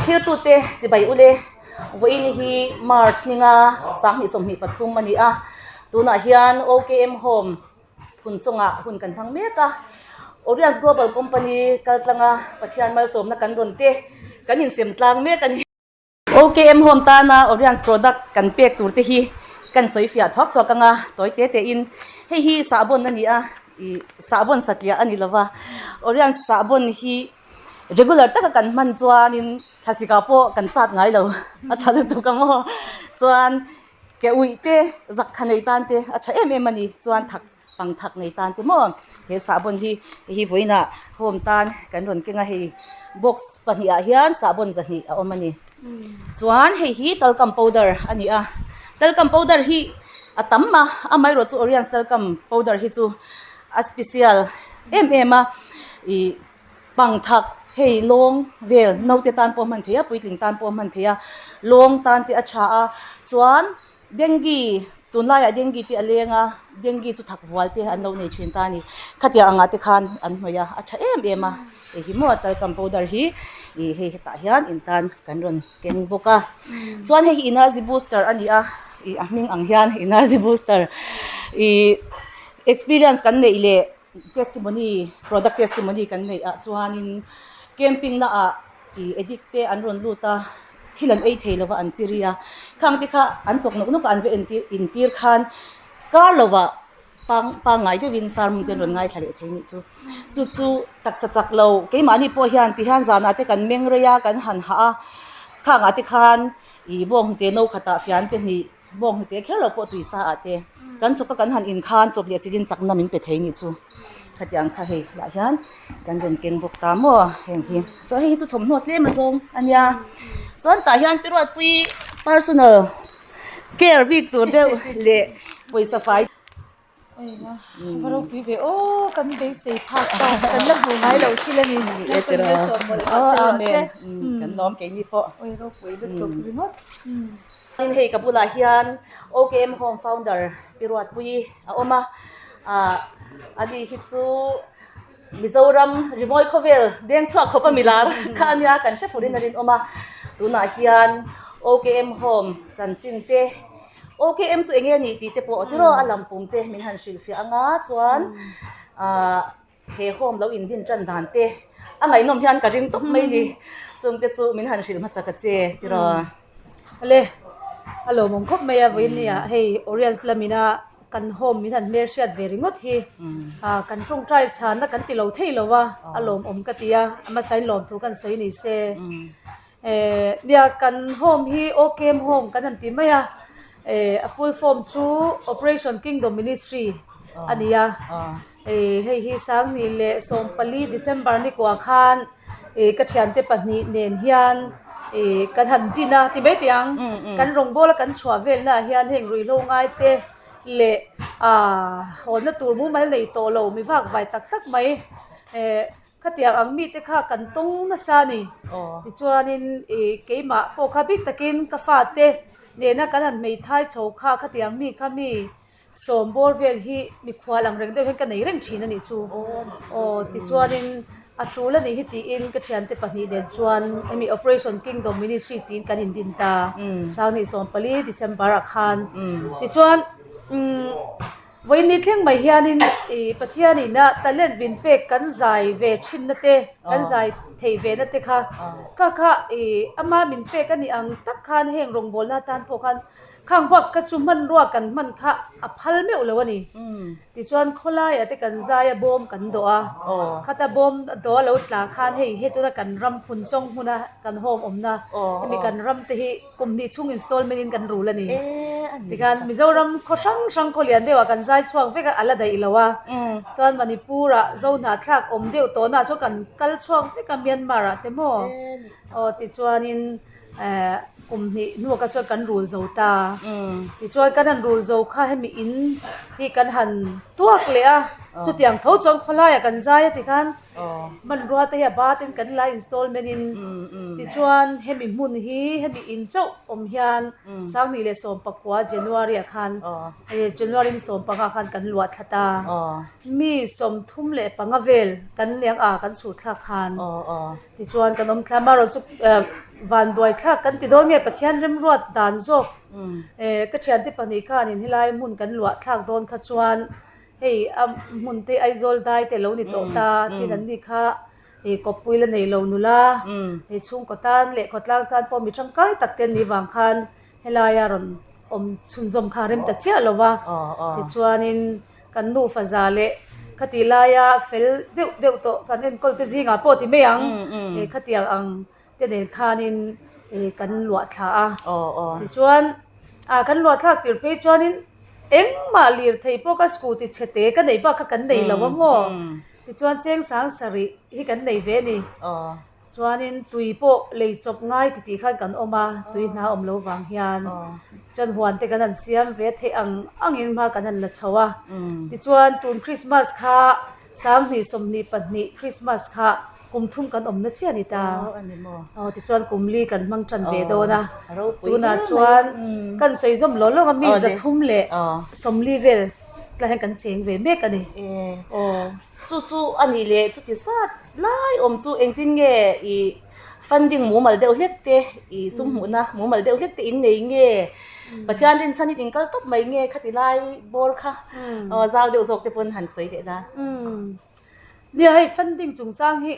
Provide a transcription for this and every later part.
Thiltute chibai ule vawiin hi March ninga 2023 a ni a, tunah hian OKM Home hun chungah hun kan hmang mek a, Oriens Global Company kaltlanga Pathian malsawmna kan rawn te kan insem tlang mek a ni. OKM Home tana Oriens product kan pek tur te hi kan sawi fiah thuak thuak anga tawi te te in hei hi sahbawn a ni a, ih sahbawn satliah a ni lova, Oriens sahbawn hi regular taka kan hman chuanin thlasik ah pawh kan chat ngai lo a tha lutuk a maw chuan ke uih te zak kha nei tan te a tha em em a ni chuan thak pang thak nei tan te maw he sahbawn hi hei hi vawiinah home tan kan rawn keng a hei box pahnih ah hian sahbawn zahnih a awm a ni chuan hei hi talcum powder a ni a talcum powder hi a tam a amaherawhchu chu oriens talcum powder hi chu a special em em a ih pang thak hei lawng vel naute tan pawh a hman theih a puitling tan pawh a hman theih a lawng tan te a tha a chuan Dengue, tunlaiah dengue te a leng a, dengue chu thak vual te an lo nei thin ta a ni. Khatiang angah te khan an hnawih a, a tha em em a. Hei hi maw talcum powder hi ih hei hetah hian in tan kan rawn keng bawk a. Chuan hei hi energy booster a ni a, ih a hming ang hian energy booster ih experience kan neih leh testimony product testimony kan neih ah chuanin camping naah ih addict te an rawn lut a. Thil an ei thei lova an chiri a, khang te kha an chawk nawk nawk a an va entir intir khan kar lovah pang pangngai deuhin sermon te an rawn ngaithla leh thei nih chu. Chu chu taksa chak lo keimahni pawh hian tihian zanah te kan meng rei a kan han hah a, khangah te khan ih bawnghnute no khatah fian te hnih Bawnghnute kher lo pawh tui sa ah te kan chawk a kan han in khan chawp leh chilhin chakna min pe thei nih chu khatiang kha hei lah hian kan rawn keng bawk ta maw heng hi chuan hei hi chu thawmhnaw tlem a zawng a nia chuan tah hian pi ruatpui personal care bik tur deuh leh pawisa fai Va ropui ve aw kan beisei phak ta kan la hmu ngai lo thil a ni kan la sawm mawlh mawlh che rawh se kan lawm keini pawh oi ropui lutuk ringawt tin hei ka bulah hian OKM Home founder Pi Ruatpuii a awm a ah ani hi chu Mizoram rimawi khawvel deng chhuak khawp a milar kha a nia kan hre furin a rinawm a tunah hian OKM Home chanchin te OKM chu enge nih tih te pawh tiraw a lam pum te min han hrilh fiah anga chuan ah he home lo in din tan dan te a ngaihnawm hian ka ring tawp mai ni chung te chu min han hrilh hmasa ta che tiraw. Awle a lawmawm khawp mai a vawiin ni ah hei Oriens lamina kan home min han hmel hriat ve ringawt hi ah kan tawngtai chhanna kan ti lo thei lo a a lawmawm ka ti a a hmasa in lawmthu kan sawi ni se. Eh nia kan home hi OKM home kan han ti mai a eh a full form chu Operation Kingdom Ministry a ni a eh hei hi Sangni leh Sawmpali December ni kuah khan eh ka thiante pahnih nen hian eh kan han din a ti mai teh ang kan rawngbawla kan chhuah velna ah hian heng ruihhlo ngai te leh ah hawnna tur mumal nei tawh lo mi vak vai tak tak mai eh. Khatiang ang mite kha kan tawng nasa a ni. Tichuanin ih keimah pawh kha bik takin ka fate nena kan han hmeithai chho kha khatiang mi kha mi sawm bawr vel hi mikhual ang reng deuh hian ka nei reng thin a nih chu. Aw tichuanin a tul a nih hi tiin ka thiante pahnih nen chuan hemi Operation Kingdom Ministry tiin kan indin ta Sanghnih 14 December ah khan. Tichuan umm. Vawiin thleng mai hianin ih Pathianin a talent min pek kan zai ve thinna te, kan zai thei ve na te kha, kha kha ih ama min pek a nih ang tak khan heng rawngbawlna atan pawh khan khang bak kha chu hmanrua kan hman kha a phal meuh lo a ni. Tichuan khawlaiah te kan zai a bawm kan dawh a, khata bawm dawh a lo tla khan hei hetuna kan ram phun chawng hmuna kan home awmna hemi kan ram te hi Kum hnih chhung installment in kan rul a ni. Tikhan Mizoram khaw hrang hrang khaw lian deuhah kan zai chhuak vek a, a la daih lo a. Chuan Manipur ah Zohnahthlak awm deuh tawhna ah chuan kan kal chhuak vek a Myanmar ah te maw. Aw tichuanin eh kum hnih hnuah kha chuan kan rul zo ta. Tichuan kan han rul zo kha hemi in hi kan han tuak leh a, chutiang tho chuan khawlaiah kan zai a tikhan. Hmanrua te hi a bat in kan la installment in tichuan hemi hmun hi hemi in chauh awm hian 2019 January ah khan January ni 15 khan kan luah thla ta mi 35 vel kan niang a kan chhuh thlak khan tichuan kan awm thla amaherawhchu. Vanduai thlak kan ti dawn nge Pathian remruat dan zawk ka thiante pahnih khanin helai hmun kan luah thlak dawn kha chuan hei a hmun te Aizawl dai te lo ni tawh ta tin an ni kha ih kawppui la nei lo nula hei chhungkaw tan leh khawtlang tan pawh mi tangkai tak te an nih vang khan helaia rawn awm chhunzawm kha a rem ta chiah lo va tichuanin Kan nufa za leh khati laia fel deuh deuh tawh kan enkawl te zingah pawh ti mai ang eh khatiang ang te nen khanin eh kan luah thla a. Tichuan ah kan luah thlak tir phei chuanin engmah lirthei pawh ka scooty chhe te ka neih bak kha kan nei lo a maw. Tichuan cheng sang sarih hi kan nei ve a ni. Chuanin tui pawh lei chawp ngai ti tih khan kan awm a, tui hna awm lo vang hian chuan huan te kan han siam ve theih ang angin hma kan han la chho a. Tichuan tun Krismas kha 20 22 Krismas kha kum thum kan awmna chiah a ni ta. Aw tichuan kum li kan hmang tan ve dawn a. Tunah chuan kan sawi zawm lawk lawk a mi 300 leh 40 vel tlai hian kan cheng ve mek a ni. Aw. Chu chu a nih leh chuti zat lai awm chu engtin nge i funding mumal deuh hlek te i sum hmuhna mumal deuh hlek te in nei nge Pathian rinchhan in inkal tawp mai nge khati lai bawr kha zau deuh zawk te pawn han sawi leh la. Nia hei funding chungchang hi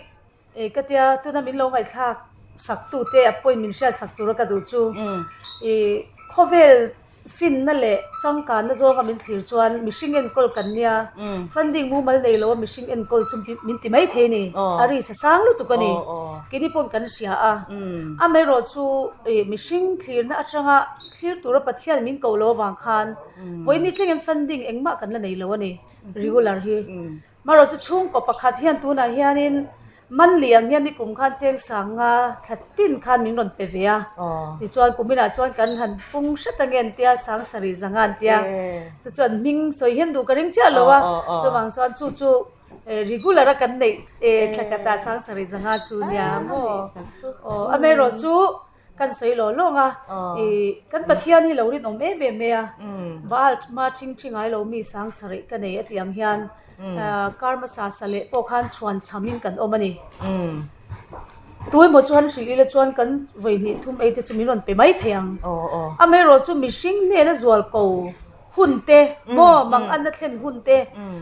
E ka tia tuna min lo ngaihthlak sak tu te a point min hriat sak tura ka duh chu i khawvel finna leh changkanna zawnga min thlir chuan mihring enkawl kan nia funding mumal nei lo a mihring enkawl chu min ti mai thei a ni a risk a sang lutuk a ni keini pawn kan hria a amaherawh chu i mihring thlirna atanga thlir tura Pathian min koh loh avang khan vawiin thlengin funding engmah kan la nei lo a ni regular hi. Marawh chu chhungkaw pakhat hian tunah hianin Manli ang hian nikum khan cheng sanga thla tin khan min rawn pe ve a. Tichuan kuminah chuan kan han pung hret ange an tia, sang sarih zanga an tia. Chu chuan hming sawi hian duh ka ring chiah lo a. Chuvang chuan chu chu regular a kan neih thla khatah sang sarih zanga chu nia maw. Aw amaherawh chu Kan sawi lawng lawng a, ih kan Pathian hi lo rinawm em em mai a, Baal hma thing thi ngai lo mi sang sarih ka nei a tih ang hian kar hmasa sa leh pawh khan chhuan chham in kan awm a ni. Tu emaw chuan hrilh ila chuan kan vawi hnih thum ei te chu min rawn pe mai thei ang. Amaherawh chu mihring hnena zual ko hun te maw mang anna thlen hun te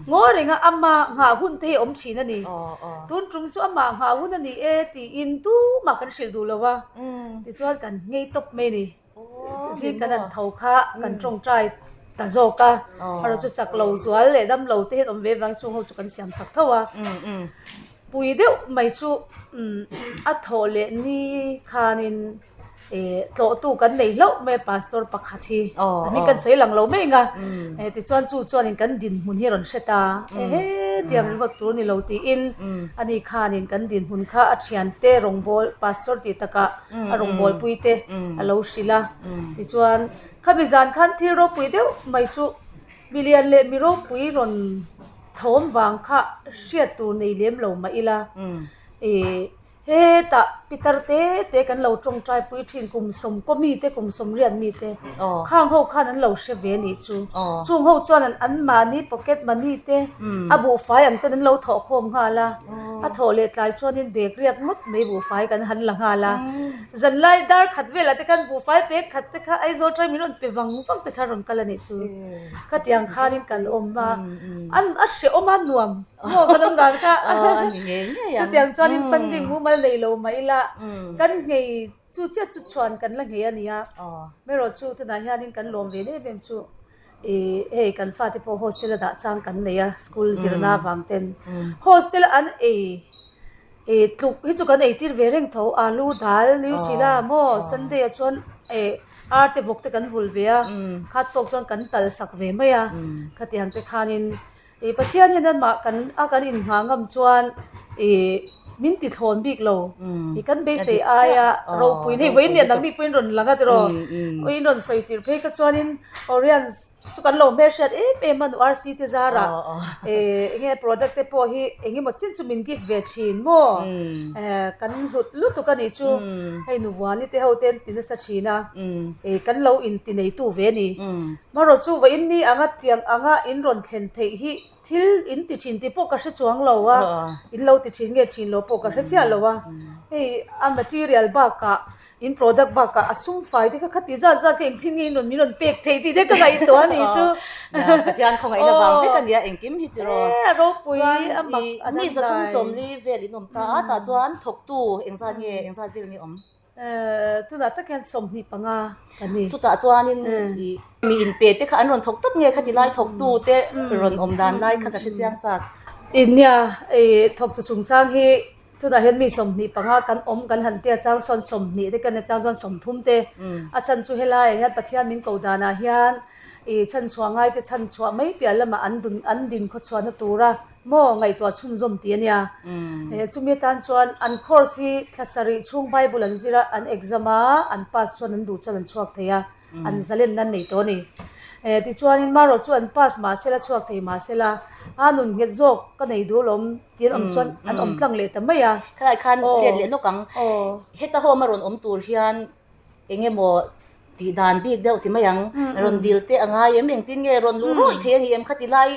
ngawi renga ama nghah hun te hi a awm thin a ni. Tun tum chu amah nghah hun a ni e tiin tumah kan hrilh duh lo a, tichuan kan nghei tawp mai a ni. Zing kan han tho kha kan tawngtai ta zawk a, erawh chu chak lo zual leh dam lo te hian awm ve vang chung ho chu kan siam sak tho a. Pui deuh mai chu a thawh leh ni khanin Eh tlawhtu kan nei hlauh mai a pastor pakhat hi a hming kan sawi lang lo mai ang a eh tichuan chu chuanin kan dinhmun hi a rawn hre ta ehe tiang ringawt tur a ni lo tiin ani khanin kan dinhmun kha a thiante rawngbâwl pastor tih takah a rawngbâwlpui te a lo hrilh a tichuan khami zan khan thil ropui deuh mai chu milian leh mi ropui rawn thawm vang kha hriat tur nei lem lo mah ila eh. Hetah pitar te te kan lo tawngtai pui thin kum sawmkaw mi te kum sawmriat mi te khang ho khan an lo hre ve nih chu chung ho chuan an an mahni pocket money te a buhfai ang ten an lo thawh khawm nghal a a thawh leh tlai chuanin bag riak ngawt mai buhfai kan han la nghal a zanlai dar khat velah te khan buhfai bag khat te kha Aizawl atangin min rawn pe vang vang te khan rawn kal a nih chu khatiang khanin kan awm a an a hrehawm a nuam. Maw ka dam dan kha. Chutiang chuanin funding mumal nei lo mah ila kan nghei chu chiah chu chuan kan la nghei a nia. Hmerawh chu tunah hianin kan lawm ve em em chu ih hei kan fate pawh hostel a dah chang kan nei a school zirna avang ten hostel an ei ih tluk hi chu kan ei tir ve reng tho alu dal nutella maw sunday ah chuan eh ar te vawk te kan vul ve a khat tawk chuan kan tal sak ve mai a khatiang te khanin. Ih Pathian hian amah kan a kan inhngah ngam chuan ih min ti thlawn bik lo. Ih kan beisei aia ropui hei vawiin nen nangni pawhin rawn lang a tiraw. Vawiin rawn sawi tir phei kha chuanin Oriens. chu kan lo hmelhriat em em a nu RC te zarah eh enge product te pawh hi eng emaw chin chu min gift ve thin maw eh kan hlut lutuk a nih chu hei nu Vuani te ho te an ti nasa thin a eh kan lo inti neitu ve a ni marawh chu vawiin ni anga tiang anga in rawn thlen theih hi thil in ti thin tih pawh ka hre chuang lo a in lo ti thin nge thin lo pawh ka hre chiah lo a hei a material bakah In product bakah a sum fai te kha khati zat zat kha engthil nge in rawn min rawn pek theih tih te ka ngaihtuah a nih chu. Pathian khawngaihna vang vek a nia engkim hi tiraw. E a ropui a mak a dang dai. Mi 340 vel in awm ta a tah chuan thawktu engzat nge engzat vel nge awm? Tunah tak hian 25 kan ni. Chutah chuanin mi inpe te kha an rawn thawk tawp nge khati lai thawktu te rawn awm dan lai kha ka hre chiang chak. Nia thawktu chungchang hi Tunah hian mi 25 kan awm kan han tia chang sawn 20 te kan chang chuan 30 te a chan chu helaiah hian Pathian min ko danah hian ih chhanchhuah ngai te chhanchhuah mai piah lamah an dun an din khawchhuahna tura maw ngaihtuah chhunzawm tih a nia. Eh chumi atan chuan an course hi thla sarih chhung Bible an zir a an exam a an pass chuan an duh chuan an chhuak thei a an zalenna an nei tawh a ni. Eh tichuanin marawh chu an pass mahsela chhuak thei mahsela a nun nghet zawk ka nei duh alawm. Tin awm chuan an awm tlang leh ta mai a. Khalai khan let leh lawk ang. Heta home a rawn awm tur hian eng emaw tih dan bik deuh ti mai ang. Rawn dil te a ngai em engtin nge rawn luh rawih thei a ni em khati lai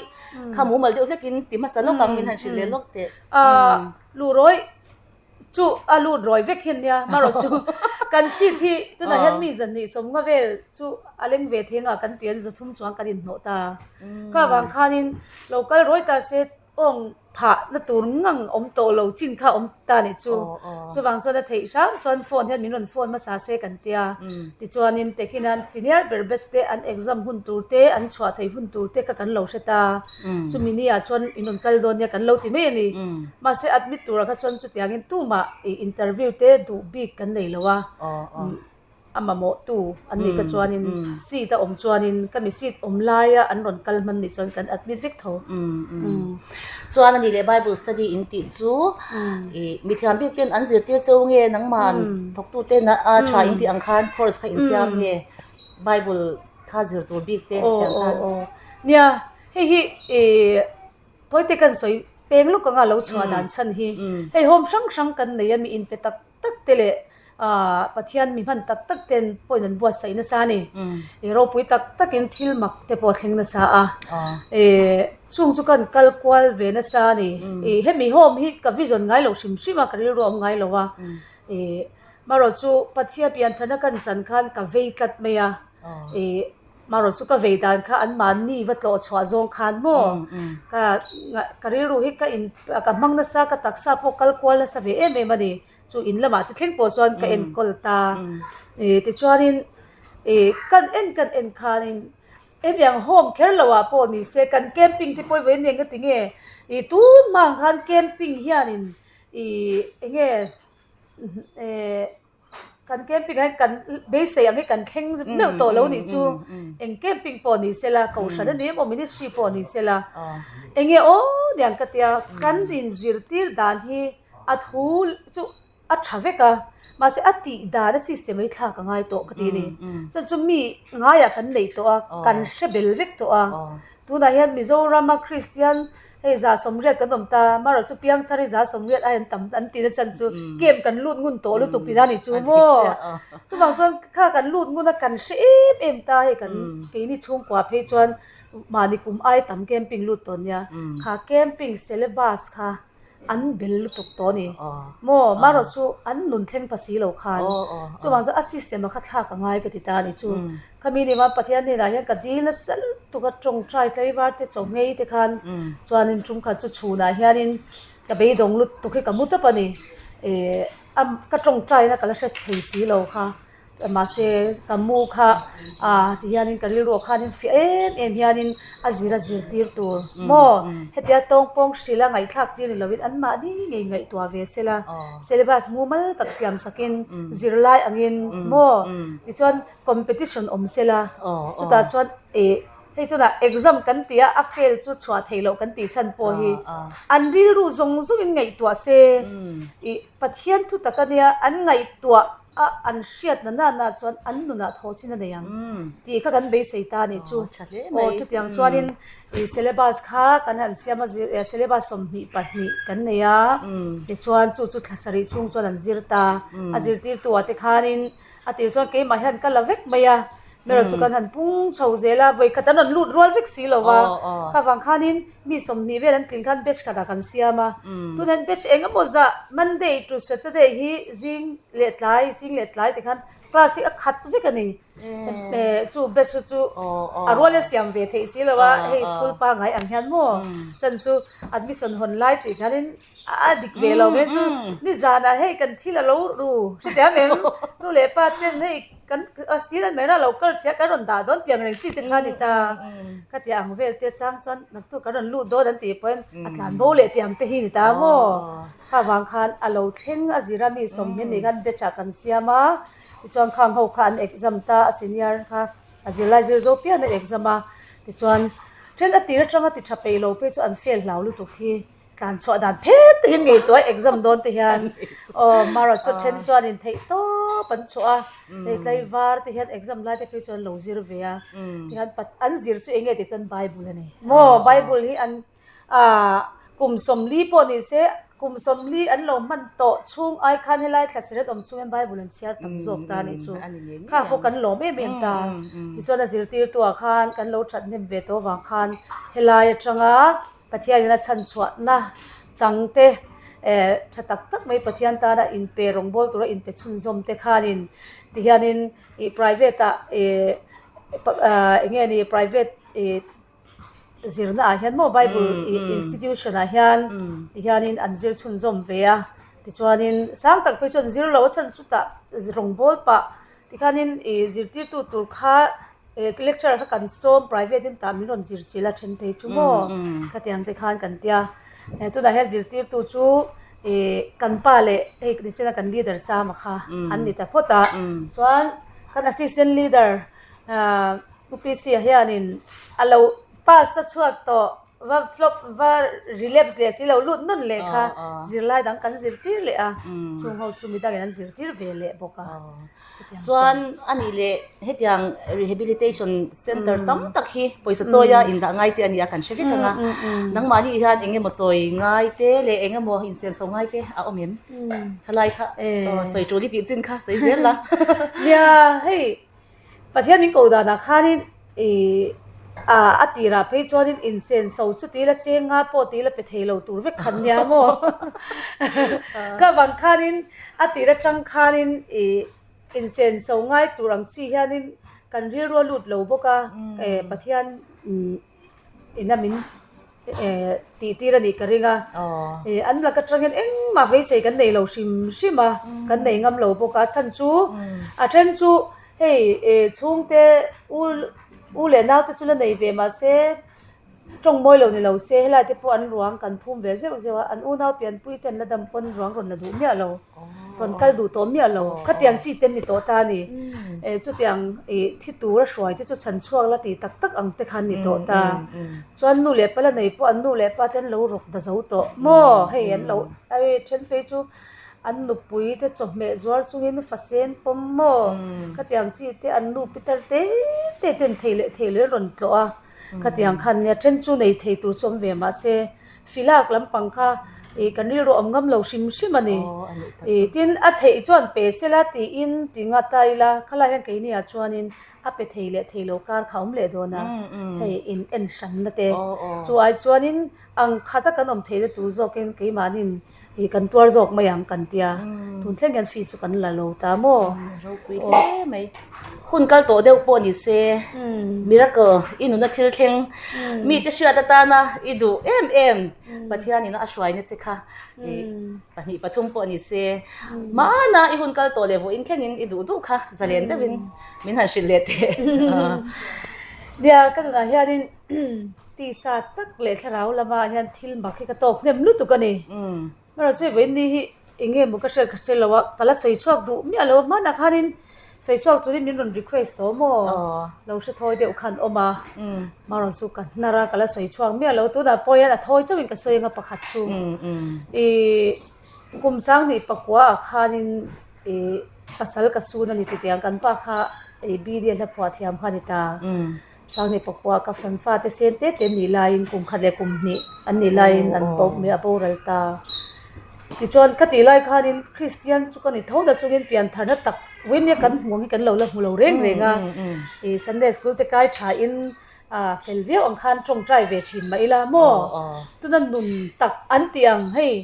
kha mumal deuh hlekin ti hmasa lawk ang min han hrilh leh lawk teh. Luh rawih chu a lut rawih vek hian nia marawh chu kan seat hi tunah hian mi zahnih sawmnga vel chu a leng ve thei anga kan ti an 300 chuang kan inhnawh ta. Kha vang khanin lo kal rawih ta se. Awng phah na tur ngang awm tawh lo chin kha awm ta nih chu. Chuvang chuan a theih hram chuan phone hian min rawn phone hmasa se kan tia. Tichuanin Tekinan senior ber batch te an exam hun tur te an chhuah theih hun tur te kha kan lo hre ta. Chumi ni ah chuan in rawn kal dawn nia kan lo ti mai a ni. Mahse admit turah kha chuan chutiangin tumah interview te duh bik kan nei lo a. A mamawhtu an nih ka chuanin seat a awm chuanin ka mi seat awm laia an rawn kal hman nih chuan kan admit vek tho. Chuan a nih leh Bible study in tih chu ih mithiam bik ten an zirtir cheu nge nangmah thawktu ten a tha in tih ang khan course kha in siam nge Bible kha zir tur bik te tiang khan. Nia hei hi ih tawite kan sawi peng lawk anga lo chhuah dan chhan hi hei home hrang hrang kan nei a mi inpe tak tak te leh Aah Pathian mi hman tak tak ten pawhin an buatsaih nasa a ni. Ih ropui tak takin thil mak te pawh a thleng nasa a. Ih chung chu kan kal kual ve nasa a ni. Ih hemi home hi ka vision ngai lo hrim hrim a, ka rilru a awm ngai lo a. Ih marawh chu Pathian pianthana kan chan khan ka vei tlat mai a. Ih marawh chu ka vei dan kha anmahni va tlawh chhuah zawng khan maw ka ka rilru hi ka in ka hmang nasa ka taksa pawh kal kual nasa ve em em a ni. Chu in lamah te thleng pawh chuan ka enkawl ta. Ih tichuanin ih kan en kan en khanin hemiang home kher lo ah pawh ni se kan camping te pawh hi vawiin eng ati nge ih tun hma ang khan camping hianin ih eng nge eh kan camping ah hian kan beisei ang hi kan thleng meuh tawh lo nih chu eng camping pawh ni se la kohhran a ni emaw ministry pawh ni se la eng nge aw niang ka tia kan inzirtir dan hi. A thu chu a tha vek a, mahse a tih dan a system hi thlak a ngai tawh ka ti a ni. Chuan chu mi ngaiah kan neih tawh a, kan hre bel vek tawh a. Tunah hian Mizorama Kristian hei 180 kan awm ta, marawh chu Piangthar hi 180 ai an tam an tihna chhan chu camp kan lut ngun tawh lutuk tihna a ni chu maw. Chuvang chuan kha kan lut ngun a kan hre em em ta hei kan keini chhungkua phei chuan mahni kum ai tam camping lut tawh nia. Kha camping syllabus kha. an bel lutuk tawh a ni. Maw marawh chu an nun thleng pa si lo khan chuvang chuan a system a kha thlak a ngai ka ti ta a ni chu. Khami ni chuan Pathian hnenah hian ka dil nasa lutuk a tawngtai tlaivar te chaw nghei te khan chuanin tum khat chu chhunah hianin ka beidawng lutuk hi ka mu tawp a ni. Ih a ka tawngtaina ka la hre thei si lo kha. Mahse ka mu kha ah ti hianin ka rilru ah khanin fiah em em hianin a zir a zirtir tur maw hetia tawngpawng hrilh a ngaihthlak tir ni lovin anmahni ngei ngaihtuah ve se la syllabus mumal tak siam sakin zirlai angin maw tichuan competition awm se la chutah chuan ih hei tunah exam kan tih a a fail chu chhuah theih loh kan tih chhan pawh hi an rilru zawng zawngin ngaihtuah se ih Pathian thu tak ania an ngaihtuah. a an hriat na na na chuan an nunah thawh chin a nei ang tih kha kan beisei ta a nih chu. Aw chutiang chuanin ih syllabus kha kan han siam a zir syllabus 22 kan nei a tichuan chu chu thla sarih chhung chuan an zir ta a zirtirtu ah te khanin a tih chuan keimah hian ka la vek mai a Mera chu kan han pung chho zel a, vawi khat an rawn lut rual vek si lo va, kha vang khanin mi 20 vel an tling khan batch khatah kan siam a, tunah hian batch eng emaw zah Monday to Saturday hi zing leh tlai, zing leh tlai tikhan class hi a khat vek a ni. Chu batch chu chu a rual a siam ve theih si lo a, hei school pangngai ang hian maw chan chu admission hawn lai tih khanin A dik ve lo mai chu nizanah hei kan thil a lo ru hre em nu leh pa ten hei kan thil an mai lo kal chhia kan rawn dah dawn tiang reng chi te kha a ni ta ka ti ang vel te chang chuan naktuk kan rawn lut dawn an tih pawhin a tlan bo leh tiang te hi ni ta maw kha vang khan a lo thleng a zira mi 20 nih khan batch ah kan siam a tichuan khang ho kha an exam ta a senior kha a zirlai zir zo pian an exam a tichuan then a tir atanga ti tha peih lo phei chu an fail hlau lutuk hi. Tlan chhuah dan phet te hian ngei tuai exam dawn te hian aw mara chu then chuan in theih tawp an chhuah a hei tlaivar te hian exam lai te phei chuan lo zir ve a tihian pat an zir chu enge tih chuan bible a ni maw bible hi an ah kum 40 pawh ni se kum 40 an lo hman tawh chhung ai khan helai thla siret awm chhung hian bible an chhiar tam zawk ta a nih chu kha pawh kan lawm em em ta tichuan a zirtirtu ah khan kan lo that hnem ve tawh avang khan helai atanga Pathianin a chhanchhuahna chang te eh tha tak tak mai Pathian tana inpe rawngbâwl tura inpe chhunzawm te khanin tihianin ih private ah ih eng nge ni private ih zirna ah hian maw bible ih institution ah hian tihianin an zir chhunzawm ve a tichuanin sang tak phei chuan zir lo a chhan chutah rawngbâwl pah Tikhanin ih zirtirtu tur kha eh lecturer kha kan sawm private in tah min rawn zir chilh a then phei chu maw khatiang te khan kan tia eh tunah hian zirtirtu chu ih kan pa leh hei nichina kan leader chama kha an ni ta phawt a chuan kan assistant leader ah U P C ah hianin a lo pass a chhuak tawh va flop va relapse leh si lo lut nawn leh kha zirlai dang kan zirtir leh a chung ho chu midangin an zirtir ve leh bawk a chutiang chuan anih leh hetiang rehabilitation center tam tak hi pawisa chawia indah ngai te ania kan hre vek ang a nangmahni hian eng emaw chawi ngai te leh eng emaw insenso ngai te a awm em thalai kha sawi tul i tih chin kha sawi zel la nia hei Pathian min koh danah khanin ih a tirah phei chuanin insenso chu tila cheng nga pawh tila pe thei lo tur vek khan nia maw? Ka vang khanin a tir atang khanin ih insenso ngai tur ang chi hianin kan rilru a lut lo bawk a, Pathian ina min tih tir a nih ka ring a, an lak atang hian engmah beisei kan nei lo hrim hrim a, kan nei ngam lo bawk a, chhan chu a then chu hei chhungte u u leh naute chu la nei ve mahse tawng mawi lo ni lo se helai te pawh an ruang kan phum ve zeuh zeuh a, an unau pianpui te an la dam pawn ruang rawn la duh miah lo. Rawn kal duh tawh miah lo. Khatiang chi te an ni tawh ta a ni. Chutiang ih thi tura hruai te chu chhan chhuak la tih tak tak ang te kha an ni tawh ta. Chuan nu leh pa la nei pawh an nu leh pa te an lo rawk da zo tawh maw? Hei an lo ai then phei chu an nupui te chawhmeh zuar chungin fasen pawm maw? Khatiang chi te an nu pitar te te ten thei leh thei leh an rawn tlawh a. Khatiang khan nia then chu nei thei tur chu awm ve mahse Filak lampang kha ih kan rilru awm ngam lo hrim hrim a ni. Ih tin a theih chuan pe sela tiin ti nga ta ila khalai hian keini ah chuanin a pe thei leh thei lo kar kha a awm leh dawn a, hei in en hranna te chu ai chuanin ang khata kan awm theihna tur zawkin keimahnin ih kan tuar zawk mai ang kan tia tun thleng hian fee chu kan la lo ta maw. Ropui hle mai. Hun kal tawh deuh pawh ni se miracle i nuna thil thleng mite hriat atana i duh em em Pathian ina a hruaina che kha pahnih pathum pawh ni se hmana i hun kal tawh leh vawiin thlengin i duh duh kha zalen deuhin min han hrilh leh teh. Nia ka nunah hianin tisa tak leh thlarau lamah hian thil mak hi ka tawk hnem lutuk a ni. Hmara chu vawiin ni hi eng nge maw ka hriat ka hre lo a, ka la sawi chhuak duh miah lo a, hmanah khanin sawi chhuak turin min rawn request tawh maw? Lo hre thawi deuh khan awm a, hmarawn chu ka hnar a, ka la sawi chhuak miah lo, tunah pawh hian a thawi chauhin ka sawi anga pakhat chu ih kum 2009 ah khanin ih. pasal ka sun a ni ti tiang kan pa kha ei BD a hla phuah thiam kha a ni ta. Sanghnih pakua ka fan fate sen te te an nih laiin kum khat leh kum hnih an nih laiin an bo mai a boral ta. Tichuan ka tih lai khanin Kristian chu ka ni tho na chungin piantharna tak vawiin nia kan hmuh ang hi kan lo la hmu lo reng reng a. Ih Sunday school te kai thain ah fel viau ang khan tawngtai ve thin mah ila maw tuna nun tak an tih ang hei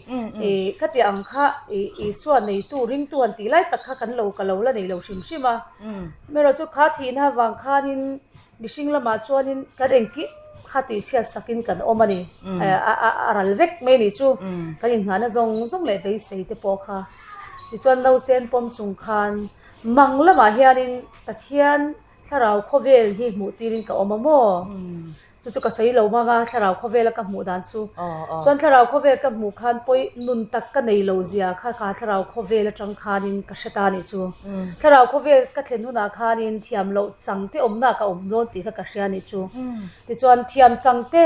ih ka tih ang kha ih Isua neitu ringtu han tih lai tak kha kan lo ka lo la nei lo hrim hrim a. Amaherawhchu kha thihna avang khanin mihring lamah chuanin kan engkim kha tihchhiat sakin kan awm a ni. A ral vek mai a nih chu. Kan inngahna zawng zawng leh beisei te pawh kha. Tichuan nausen pawm chung khan mang lamah hianin Pathian thlarau khawvel hi hmuh tirin ka awm a maw? Chu chu ka sawi lo mang a, thlarau khawvela ka hmuh dan chu. Chuan thlarau khawvel ka hmuh khan pawi nun tak ka nei lo zia kha kha thlarau khawvel atang khanin ka hre ta nih chu. Thlarau khawvel ka thlen hunah khanin thiam loh chang te awmna ka awm dawn tih kha ka hria nih chu. Tichuan thiam chang te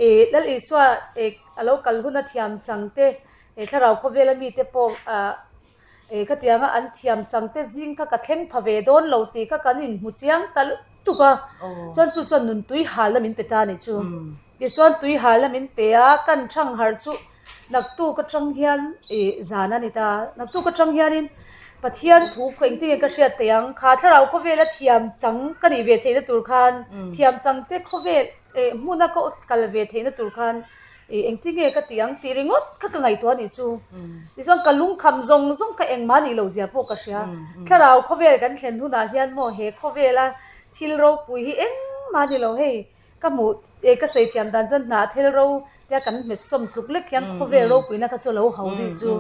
ih Lal Isua ih a lo kal huna thiam chang te ih thlarau khawvela mite pawh ah Eh khatianga an thiam chang te zing kha ka thleng pha ve dawn lo tih kha kan inhmu chiang ta lutuk a, chuan chu chuan nun tui halna min pe ta a nih chu. Tichuan tui halna min pe a, kan thang harh chu naktuk atang hian ih zan a ni ta, naktuk atang hianin Pathian thu khaw engtin nge ka hriat theih ang, kha thlarau khawvela thiam chang ka nih ve theihna tur khan thiam chang te khawvel eh hmuna ka kal ve theihna tur khan Ih engtin nge ka tih ang tih ringawt kha ka ngaihtuah a nih chu. Tichuan ka lungkham zawng zawng kha engmah nih loh zia pawh ka hria. Thlarau khawvel kan thlen hunah hian maw he khawvela thil ropui hi engmah a ni lo hei ka hmuh eh ka sawi thiam dan chuan hnah thel ro tia kan hmet sawm tluk lek hian khawvel ropuina kha chu a lo ho dih chu.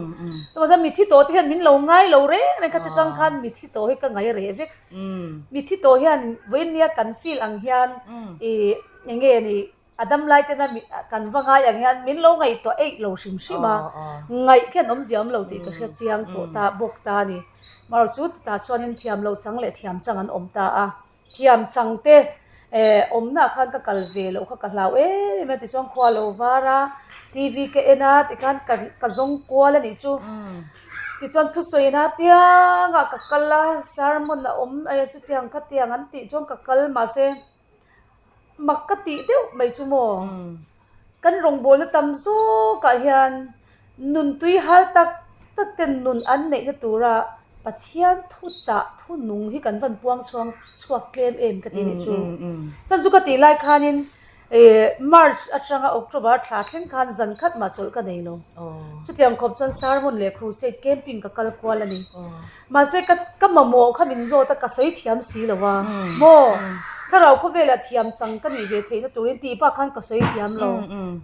Chuvang chuan mithi tawh te hian min lo ngai lo reng reng kha chu chang khan mithi tawh hi ka ngai reh vek. Mithi tawh hian vawiin nia kan feel ang hian ih eng nge nih A dam lai tena kan va ngai ang hian min lo ngaihtuah eih lo hrim hrim a, ngaih khian awmzia awm lo tih ka hre chiang tawh ta bawk ta a ni. Marawh chu tah chuanin thiam lo chang leh thiam chang an awm ta a, thiam chang te eh awmnaah khan ka kal ve loh kha ka hlau em em a tichuan khua lo var a, TV ka en a tikhan ka ka zawng kual a nih chu. Tichuan thusawiin a piangah ka kal a, sermon a awm eh chutiang khatiang an tih chuan ka kal mahse, Mak ka tih deuh mai chu maw? Kan rawngbawlna tam zawkah hian nun tui hal tak tak ten nun an neihna tura Pathian thu chah thu nung hi kan van puang chhuang chhuak tlem em ka ti nih chu. Chuan chu ka tih lai khanin ih March atanga October thla thleng khan zan khat mah chawlh ka nei lo. Chutiang khawp chuan sermon leh crusade camping ka kal kual a ni. Mahse ka ka mamawh kha min zawt a, ka sawi thiam si lo a, maw? Thlarau khawvelah thiam chang ka nih ve theihna turin tih bak khan ka sawi thiam lo.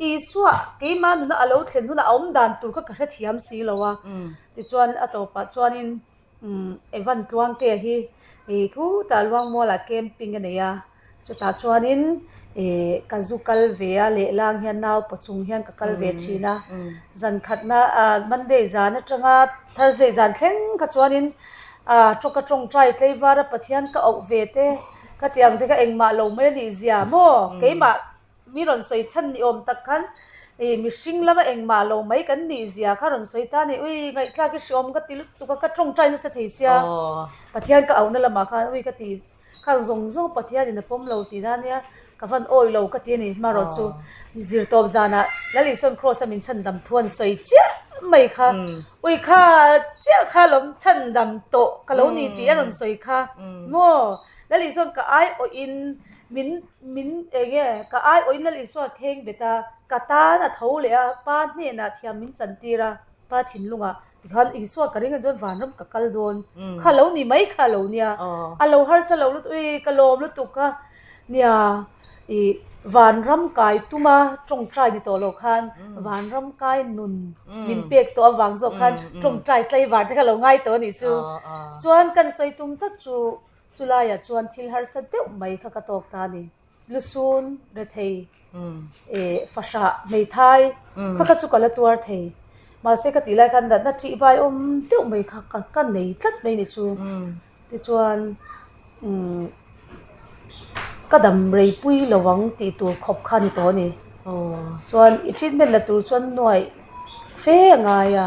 Isua keimah nuna a lo thlen hunah a awm dan tur kha ka hre thiam si lo a. Tichuan a tawpah chuanin Evan Tluangtea hi ih khutah Luangmualah camping a nei a. Chutah chuanin ih ka zu kal ve a, lehlang hian naupa chung hian ka kal ve thin a. Zan khatna ah Monday zan atanga Thursday zan thleng kha chuanin ah tawka tawngtai tleivara Pathian ka auh ve te ka tih ang te kha engmah lo mai a nih zia maw? Keimah mi rawn sawi chhan ni awm tak khan ih mihring lama engmah lo mai kan nih zia kha rawn sawi ta a ni. Ui ngaihthlak hi hreawm ka ti lutuk a, ka tawngtai nasa thei sia. Pathian ka auhna lamah khan ui ka ti. Khang zawng zawng Pathianin a pawm lo tih na nia, ka van awi lo ka ti a ni. Hmarawh chu zirtawp zanah Lal Isuan Kraws a min chhandam thu an sawi chiah mai kha. Ui kha chiah kha lawm chhandam tawh ka lo ni tih a rawn sawi kha maw? Lal Isuan ka ai awhin min min eng nge ka ai awhin Lal Isua kheng bet a, ka tan a tho leh a, Pa hnenah thiam min chantir a, Pa thinlungah Tikhan Isua ka ring a chuan vanram ka kal dawn kha lo ni mai kha lo nia a lo harsa lo lutuk ui ka lawm lutuk a nia ih vanram kai tuma tawngtai ni tawh lo khan vanram kai nun min pek tawh avang zawk khan tawngtai tlaivar te kha lo ngai tawh a nih chu chuan kan sawi tum tak chu chulaiah chuan thil harsa deuh mai kha ka tawk ta a ni. Lusun, rethei, eh fahrah, hmeithai kha kha chu ka la tuar thei. Mahse ka tih lai khan natna thih vai awm deuh mai kha ka ka nei tlat mai ni chu. Tichuan umm ka dam rei pui lo ang tih tur khawp kha a ni tawh a ni. Chuan i treatment la tur chuan nuaih fe a ngai a.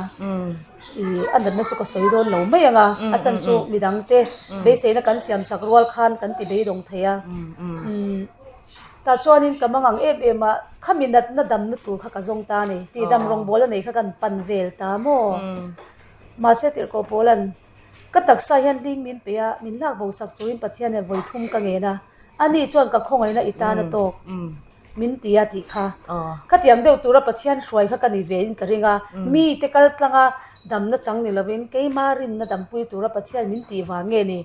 Ih a natna chu ka sawi dawn lo mai ang a, a chan chu midang te beiseina kan siam sak rual khan kan ti beidawng thei a. Umm tah chuanin ka mang ang em em a, khami natna damna tur kha ka zawng ta a ni, tih dam rawngbawl a nei kha kan pan vel ta maw? Mahse tirhkoh pawlan ka taksa hian hling min pe a, min lak bo sak turin Pathian hian vawi thum ka ngen a, ani chuan ka khawngaihna i tan a tawk. Min ti a tih kha. Khatiang deuh tura Pathian hruai kha ka ni ve in ka ring a, mi te kal tlanga damna chang ni lovin keima rinna dampui tura Pathian min tih vang nge ni?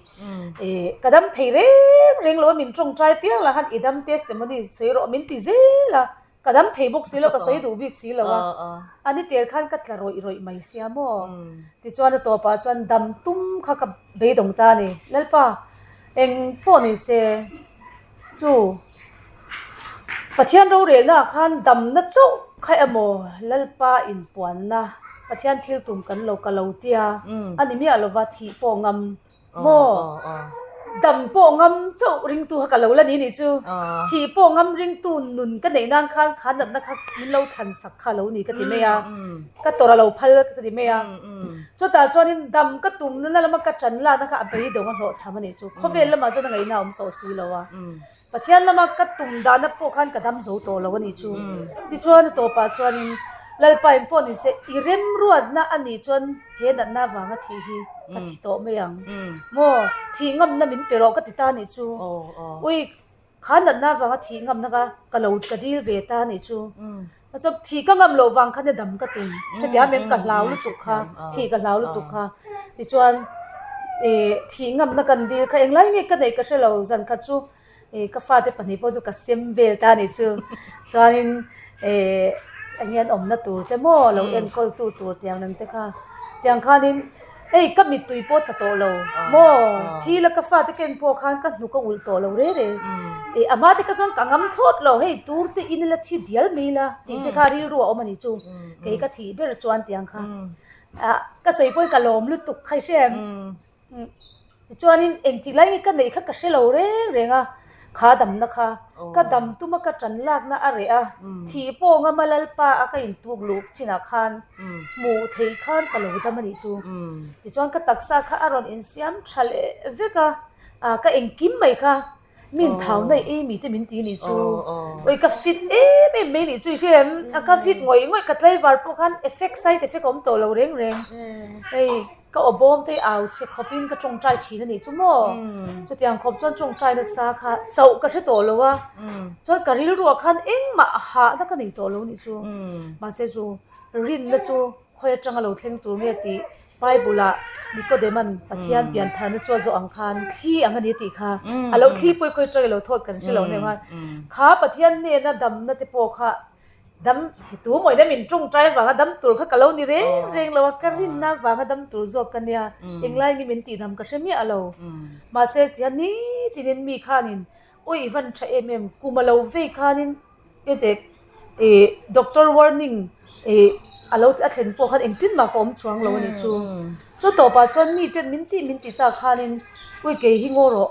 Eh, ka dam thei reng reng lo a, min tawngtai piang lah khan i dam testimony sawi rawh min ti zel a, ka dam thei bawk si lo, ka sawi duh bik si lo a, a ni tel khan ka tla rawih rawih mai sia maw? Tichuan a tawpah chuan dam tum kha ka beidawng ta a ni. Lalpa, eng pawh ni se. Chu Pathian rorelnaah khan damna chauh kha emaw Lalpa inpuanna Pathian thil tum kan lo ka lo tia a ni miah lova thih pawh ngam maw dam pawh ngam chauh ringtu kha ka lo la ni nih chu thih pawh ngam ringtu nun ka neih nan khan kha natna kha min lo thlan sak kha lo ni ka ti mai a ka tawrh a lo phal ka ti mai a. Chutah chuanin dam ka tumna lama ka ṭan lakna kha a beidawng a hlawhchham a nih chu. Khawvel lamah chuan a ngaihna a awm tawh si lo a. Pathian lama ka tum dahna pawh khan ka dam zo tawh lo a nih chu. Tichuan a tawpah chuanin Lalpa in pawh ni se i remruatna a nih chuan he natna avanga thih hi ka thi tawh mai ang. Maw thih ngamna min pe rawh ka ti ta a nih chu. Ui Kha natna avanga thih ngamna kha ka lo ka dil ve ta anih chu. Chuan thih ka ngam loh vang khan dam ka tum. Hetiang a mem ka hlau lutuk kha, thih ka hlau lutuk kha. Tichuan ih thih ngamna kan dil kha englai nge ka neih ka hre lo zan khat chu ih ka fate pahnih pawh chu ka sem vel ta anih chu. Chuanin ih eng nge an awmna tur te maw lo enkawl tu tur tiang reng te kha. Tiang khanin hei ka mittui pawh tla tawh lo maw thil a ka fate ken pawh khan ka hnuk a ulh tawh lo re re ih a hma te kha chuan ka ngam thlawt lo hei tur te in ila thi dial mai ila tih te kha rilru a awm a nih chu kei ka thih ber chuan tiang kha ah ka sawi pawhin ka lawm lutuk kha i hre em. Tichuanin engtik lai nge ka neih kha ka hre lo reng reng a, kha damna kha ka dam tuma ka tan lakna a reh a, thih pawh ngama Lalpa a ka intuk luh chinah khan hmuh theih khan ka lo dam a nih chu. Tichuan ka taksa kha a rawn insiam tha leh vek a, ka engkim mai kha Min thau na i ei mi te min ti nih chu. Oi ka fit em em mai nih chu i hre em? A ka fit ngawih ngawih ka tlaivar pawh khan effect side effect a awm tawh lo reng reng. Hei ka aw bawm te au chhe khawp in ka tawngtai thin a nih chu maw? Chutiang khawp chuan tawngtai nasa kha chauh ka hre tawh lo a. Chuan ka rilruah khan engmah hahna ka nei tawh lo nih chu. Mahse chu rinna chu khawi atanga lo thleng tur nge tih Bible-ah Nicodeman Pathian pian tharna chu a zawh ang khan thli ang a ni tih kha a lo thli pawi khawi tawng i lo thawt kan hre lo hneh khan kha Pathian hnena damna te pawh kha dam tu mawina min tawngtai vanga dam tur kha ka lo ni reng reng lo a, ka rinna vanga dam tur zawk ka nia englai nge min tih dam ka hre miah lo mahse tihian nitinin mi khanin awi i van tha em em kum a lo vei khanin Hete ih doctor warning ih a lo a thlen pawh khan engtin mah ka awm chuang lo a nih chu. Chu tawpah chuan mi ten min tih min tih tak khanin ui kei hi ngaw rawh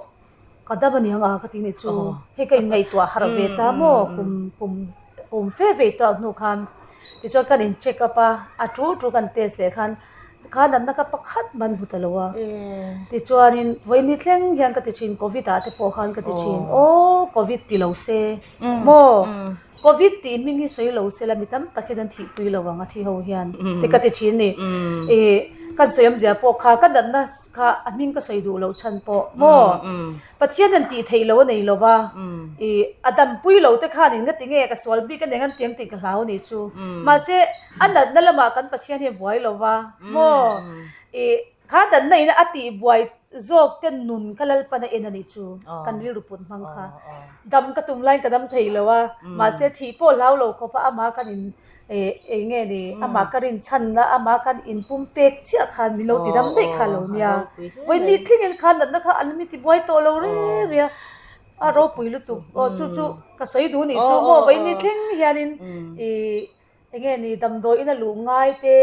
ka dam a ni ang a ka ti nih chu. Hei ka inngaihtuah harh ve ta maw kum kum kum fe ve tawh hnu khan tichuan kan in check up a, a tul tul kan test leh khan kha natna kha pakhat man hmu ta lo a. Tichuanin vawiin thleng hian ka ti thin covid ah te pawh khan ka ti thin aw covid ti lo se. Maw? Covid tih hming hi sawi lo se la mi tam tak hi chuan thih pui lo ang a thi ho hian te ka ti thin ni. Ih kan sawi awmzia pawh kha ka natna kha a hming ka sawi duh loh chhan pawh maw? Pathian an tih theih loh a nei lo va, ih a dampui lo te khan in nga ti nge ka sual bik a nen an tiang tih ka hlau a nih chu. Mahse a natna lamah kan Pathian hi a buai lo va maw? Ih Kha danna ina a tih buai zawk te nun kha Lalpan a en a nih chu kan rilru put hmang kha. Dam ka tum laiin ka dam thei lo a, mahse thih pawh hlau lo khawp a amah kan in eh eng nge ni amah ka rin chhanna amah kan in pum pek chiah khan min lo ti dam daih kha lo nia. Vawi thlengin kha natna kha an mi ti buai tawh lo reng reng a, a ropui lutuk aw chu chu ka sawi duh nih chu maw vawi ni thleng hianin ih Enge ni damdawi ina luh ngai te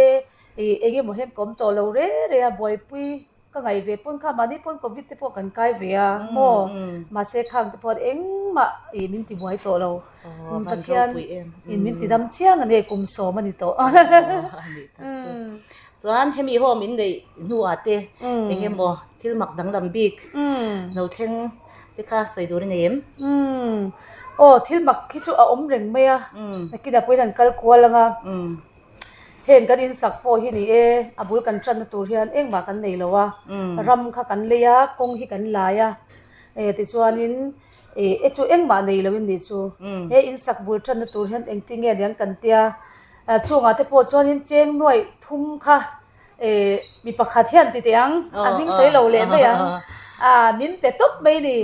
ih eng emaw hian ka awm tawh lo re re a buaipui ka ngaih ve pawn kha mahni pawn covid te pawh kan kai ve a maw mahse khang te pawh engmah ih min ti buai tawh lo Pathian in min ti dam chiang a ni kum sawm a ni tawh. Chuan hemi home in neih hnuah te eng emaw thil mak danglam bik lo thleng te kha sawi tur a nei em? Aw thil mak hi chu a awm reng mai a, nakinah pawhin an kal kual ang a, heng kan insak pawh hi ni e, a bul kan tanna tur hian engmah kan nei lo a, ram kha kan lei a, kawng hi kan lai a, tichuanin e chu engmah nei lo in nih chu, he insak bul tanna tur hian engtin nge niang kan tia. Chungah te pawh chuanin cheng nuaih thum kha eh mi pakhat hian ti teh ang, a hming sawi lo leh mai ang, ah min pe tawp mai ni.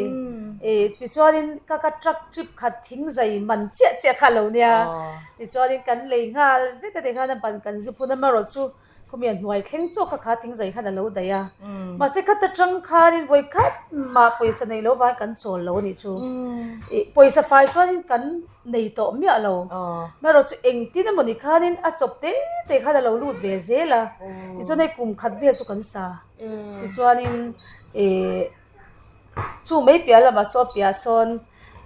Eh tichuanin ka ka truck trip khat thing zai man chiah chiah kha a lo nia. Tichuanin kan lei nghal vek a tikhan a ban kan zu phun amaherawh chu khawmi a hnuai thleng chawk kha kha thing zai khan a lo daih a. Mahse khata tang khanin vawi khat mah pawisa neih loh vangin kan chawl lo a nih chu. Ih pawisa fai chuanin kan nei tawh miah lo. Amaherawh chu engtin emawni khanin a chawp te te khan a lo lut ve zel a. Tichuan hei kum khat vel chu kan sa. Tichuanin ih Chu mai piah lamah saw piah sawn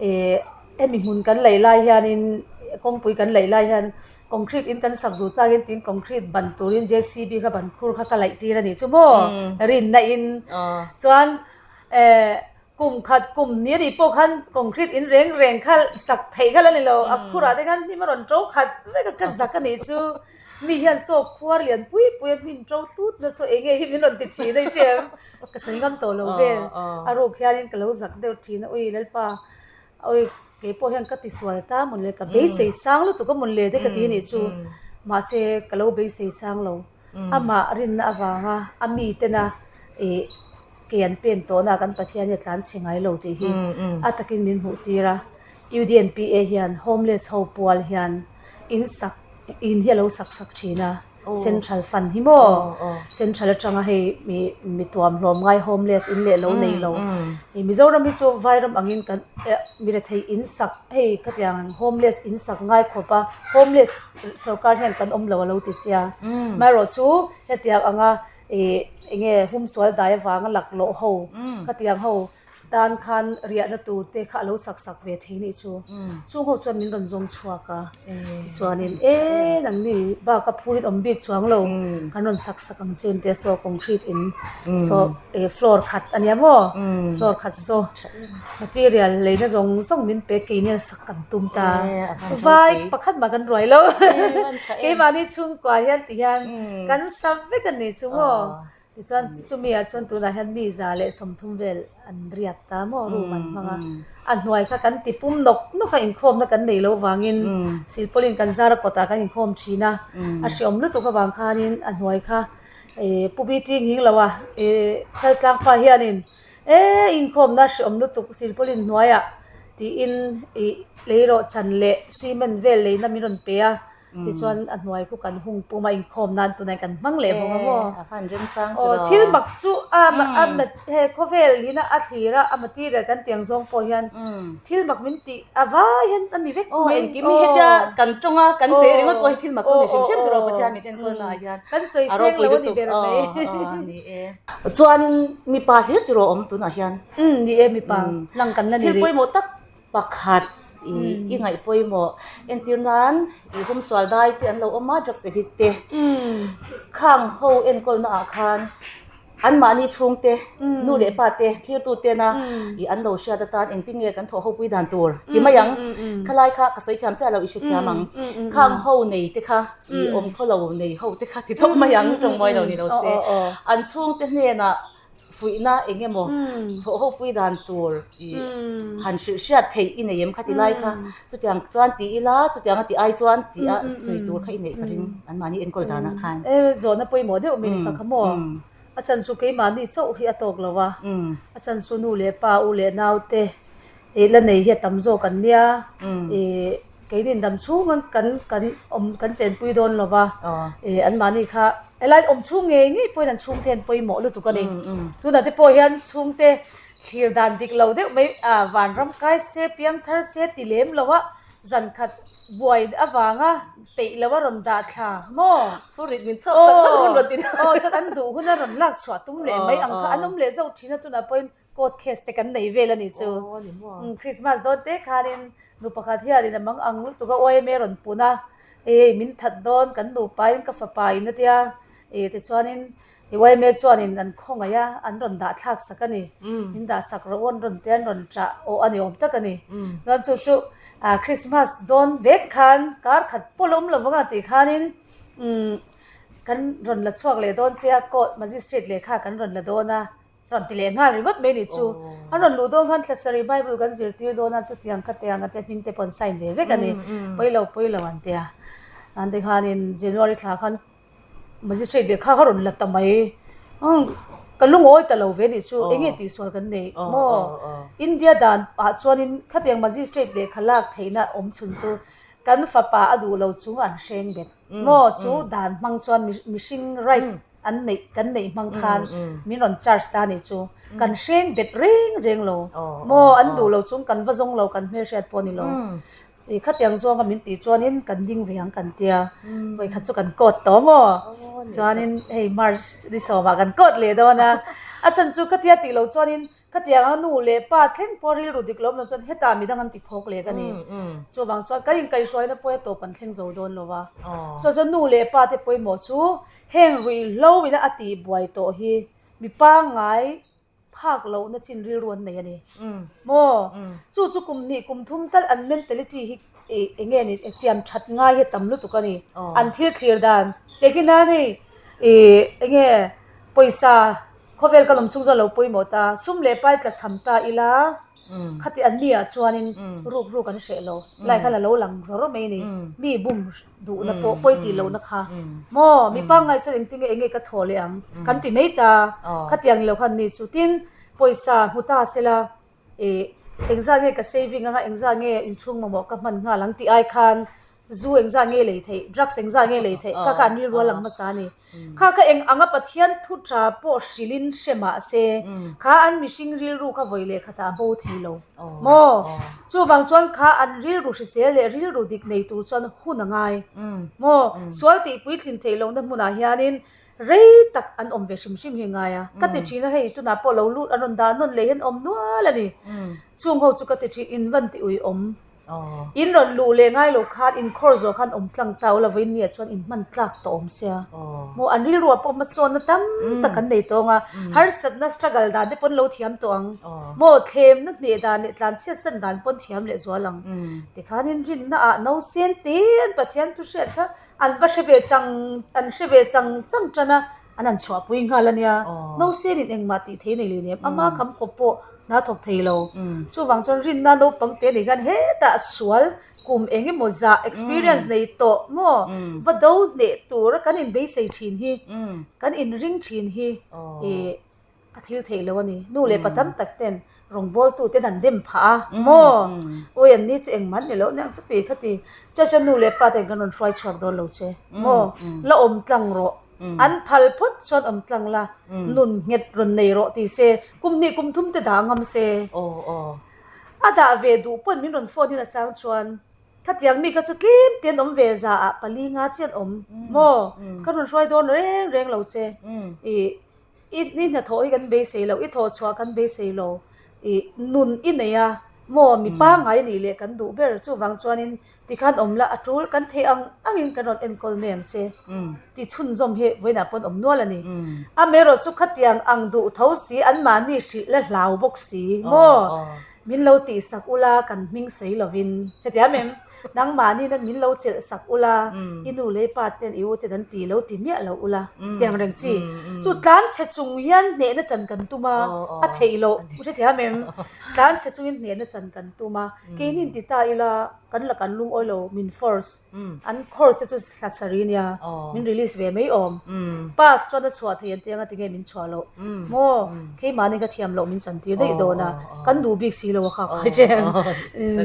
ih hemi hmun kan laih lai hianin kawngpui kan laih lai hian concrete in kan sak duh takin tin concrete ban turin J C B kha ban khur kha ka laih tir a nih chu maw rinna in chuan eh kum khat kum ni a nih pawh khan concrete in reng reng kha sak theih kha la ni lo a khurah te khan hnim a rawn to khat vek a ka zak a nih chu. Mi hian saw khuar lian pui pui a hnim to tut na saw eng nge hi min rawn ti thin a i hria em? Ka sawi ngam tawh lo vel. A ruk hianin ka lo zak deuh thin a, ui Lalpa, ui kei pawh hian ka ti sual ta mawn le, ka beisei sang lutuk a mawn le te ka ti nih chu. Mahse ka lo beisei sang lo. Amah rinna avanga a mi tena ih kei an pen tawhna kan Pathian hi a tlan chhe ngai lo tih hi a takin min hmuh tir a. UDNPA hian homeless ho pual hian in sak in hi a lo sak sak thin a central fund hi maw central atanga hei mi mi tuam hlawm ngai homeless in leh lo nei lo ih Mizoram hi chu vairam angin kan eh mi rethei in sak hei khatiang homeless in sak ngai khawp a homeless sorkar hian kan awm lo a lo ti sia amaherawh chu hetiang anga ih eng nge humsual dai avanga laklawh ho khatiang ho. Tan khan riahna tur te kha a lo sak sak ve thei nih chu. Chung ho chuan min rawn zawng chhuak a. Tichuanin e nangni bak a phurin awm bik chuang lo kan rawn sak sak ang che tia saw concrete in saw e floor khat a nia maw floor khat saw material leina zawng zawng min pe keini a sak kan tum ta. Vai pakhat mah kan ruai lo. Keimahni chhungkua hian ti hian kan sa vek a ni chu maw. Tichuan chumi ah chuan tunah hian mi za leh 30 vel an riak ta maw room an hmang a, a hnuai kha kan ti pum nawk nawk a inkhawmna kan nei loh vangin silpawlin kan zar a kawtah kan inkhawm thin a, a hreawm lutuk avang khanin a hnuai kha ih pu Biti nghing lo a ih Chaltlang pa hianin e inkhawmna hreawm lutuk silpawlin hnuaiah tiin ih leirawh chan leh cement vel leina min rawn pe a. Tichuan a hnuai khu kan hung pum a inkhawm nan tunah kan hmang leh bawk a maw. A han remchang tawh. Aw thil mak chu a a he khawvel hina a thlir a a material kan tiang zawng pawh hian thil mak min tih a vai hian a ni vek mai. Aw engkim hi hetia kan tawng a kan che ringawt pawh hi thil mak chu ni hrim hrim tur aw Pathian min enkawl naah hian kan sawi seng lo a ni ber mai. Aw ni e. Chuanin mipa hlir tiraw awm tunah hian. Ni e mipa lang kan la ni rih. Thil pawimawh tak Pakhat i i ngaih pawimawh entir nan i humsual dai te an lo awm a drugs addict te khang ho enkawlna ah khan anmahni chhungte nu leh pa te thlirtu tena i an lo hriat atan engtin nge kan thawh ho pui dan tur ti mai ang khalai kha ka sawi thiam chiah lo i hrethiam ang khang ho nei te kha i awm khaw lo nei ho te kha ti tawp mai ang tawngmawi lo ni lo se an chhungte hnenah Fuihna eng emaw thawh ho pui dan tur i han hrilh hriat theih i nei em kha ti lai kha chutiang chuan ti ila chutiang a ti ai chuan tih a sawi tur kha i neih ka ring anmahni enkawl danah khan. E zawhna pawimawh deuh mai ni kha kha maw a chan chu keimahni chauh hi a tawk lo a a chan chu nu leh pa u leh nau te ih la nei hi a tam zawk an nia ih keinin dam chhung an kan kan awm kan chenpui dawn lo va ih anmahni kha helai awm chhung ngei ngei pawhin an chhungte an pawimawh lutuk a ni tunah te pawh hian chhungte thlir dan dik lo deuh mai ah vanram kai se piang thar se ti lem lo a zan khat buai avanga peih lo a rawn dah thla maw aw chuan an duh hun a rawn lak chhuah tum leh mai ang kha an awm leh zauh thin a tunah pawhin Court case te kan nei vel a nih chu. Christmas dawn te khanin nu pakhat hianin a mang ang lutuk a YMA rawn pun a, hei min that dawn kan nupa in ka fapa in a tia. I tichuanin YMA chuanin an khawngaih a, an rawn dah thlak sak a ni. Min dah sak rawh u an rawn tia an rawn ṭah awh a ni awm tak a ni. Chuan chu chu Christmas dawn vek khan kar khat pawh la awm lo vang a tih khanin umm kan rawn la chhuak leh dawn che a, court magistrate lehkha kan rawn la dawn a. Rawn ti leh nghal ringawt mai ni chu. An rawn luh dawn khan Thlasarih Bible kan zirtir dawn a, chutiang kha tiang ate hming te pawh an sign ve vek a ni. Pawi lo pawi lo an ti a. An ti khanin January thla khan Magistrate lehkha kha rawn la ta mai. Ka lungawi ta lo ve ni chu, eng nge tihsual kan nei maw? India dan ah chuanin khatiang Magistrate lehkha lak theihna awm chhun chu kan fapa a duh lo chung an hreng bet maw? Chu dan hmang chuan mihring right an neih kan neih hmang khan min rawn charge ta nih chu kan hreng bet reng reng lo maw an duh lo chung kan va zawng lo kan hmelhriat pawh ni lo i khatiang zawnga min tih chuanin kan ding ve ang kan tia vawikhat chu kan court tawh maw chuanin hei march ni sawmah kan court leh dawn a a chhan chu khatia tih loh chuanin Khatiang a nu leh pa thleng pawh rilru dik lo awm lo chuan hetah midang an ti phawk leh ka ni. Chuvang chuan kan inkaihhruaina pawh he tawp an thleng zo dawn lo a. Chuan chuan nu leh pa te pawimawh chu heng ruihhlo ina a tih buai tawh hi mi pangngai phak lohna chin rilru an nei a ni. Maw? Chu chu kum hnih kum thum tal an mentality hi eng nge ni siam that ngai hi tam lutuk a ni. An thil thlir dan tehkhin nan hei ih eng nge pawisa Khawvel ka lawm chung chu a lo pawimawh ta, sum leh pai tla cham ta ila, khati an mi ah chuanin ruk ruk an hreh lo, lai khan a lo lang zawr mai a ni, mi bum duhna pawh pawi tih lohna kha maw, mi pangngai chuan engtin nge enge ka thawh leh ang kan ti mai ta, khatiang ni lo khan ni chu tin pawisa hmu ta sela ih engzat nge ka saving anga engzat nge inchhung mamawh ka hman nghal ang tih ai khan Zu engzah nge lei theih, drugs engzah nge lei theih, kha kha an rilru a lang hmasa a ni. Kha kha eng anga Pathian thu tha pawh hrilhin hre mah se, kha an mihring rilru kha vawi leh khatah a bo thei lo maw? Chuvang chuan kha an rilru hrisel leh rilru dik nei tur chuan hun a ngai maw? Sual tih puitlin theih lohna hmunah hianin rei tak an awm ve hrim hrim hi ngai a. Ka ti thin a, hei tunah pawh lo lut an rawn dah nawn leh hian awm nual a ni. Chung ho chu ka ti thin, in van ti uiawm. In rawn luh leh ngai lo khan in khawr zawh khan awm tlang ta ula vawiin nia chuan in hman tlak tawh awm sia. Maw an rilruah pawh hmasawnna tam tak an nei tawng a, harsatna struggle dan te pawn lo thiam tawh ang. Maw thlemna hneh dan leh tlanchhiat san dan pawn thiam leh zual ang. Tikhan in rinna ah nausen te an Pathian thu hriat kha an va hre ve chang an hre ve chang chang tan a, An han chhuahpui nghal a nia. Nausen in engmah tih thei nei leh nem. Ama kham kawp pawh hna thawk thei lo. Chuvang chuan rinna naupang te nei hian hetah sual kum eng emaw zah experience nei tawh maw va do hneh tura kan inbeisei thin hi, kan inring thin hi ih a thil theih lo a ni. Nu leh pa tam tak ten rawngbawltu ten an dem phah a maw awi an ni chu engmah an ni loh aniang chuti khati chuan chuan nu leh pa ten kan rawn hruai chhuak dawn lo che maw la awm tlang rawh an phal phawt chuan awm tlang la nun nghet rawn nei rawh ti se kum hnih kum thum te dah ngam se a dah ve duh pawn min rawn phone in a chang chuan khatiang mi kha chu tlem te an awm ve za ah pali nga chian awm maw ka rawn hruai dawn reng reng lo che ih. I i hnathawh hi kan beisei lo, i thawh chhuah kan beisei lo, i nun i nei a maw mi pangngai nih leh kan duh ber chuvang chuanin tikhan awm la a tul kan theih ang angin kan rawn enkawl mai ang che ti chhunzawm hi vawiinah pawn awm nual a ni. Amaherawh chu khatiang ang duh tho si anmahni hrilh la hlau bawk si maw min lo tihsak ula kan hming sawi lovin hetiang em? Nangmahni nan min lo chelh sak ula, i nu leh i pa ten i u ten an ti lo ti miah lo ula, tiang reng chi. Chu tlan chhe chung hian hnehna chan kan tum a, a theih loh, u hrethiam em? Tlan chhe chungin hnehna chan kan tum a, keini inti ta ila kan la kan lungawi lo, min force, an course te chu hlat sarih nia, min release ve mai awm. Pass chuan a chhuah thei an ti anga tinge min chhuah loh maw? Keimahni ka thiam loh min chan tir daih dawn a, kan duh bik si lo a kha kha chen.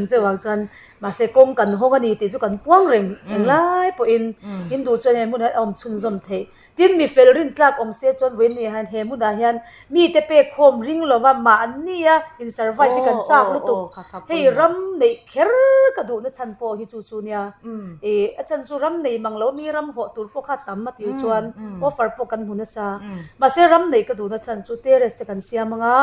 Chuvang chuan Mahse kawng kan hawng a ni tih chu kan puang reng englai pawhin Hindu chuan he hmunah hian a awm chhunzawm theih. Tin, mi fel rin tlak awm se chuan vawiin ni ah hian he hmunah hian mite pek khawm ring lova mahnia in survive hi kan chak lutuk. Hei ram neih kher ka duhna chhan pawh hi chu chu nia. Ih a chhan chu ram nei mang lo mi ram hawh tur pawh kha tam a tir chuan offer pawh kan hmu nasa. Mahse ram neih ka duhna chhan chu terrace te kan siam anga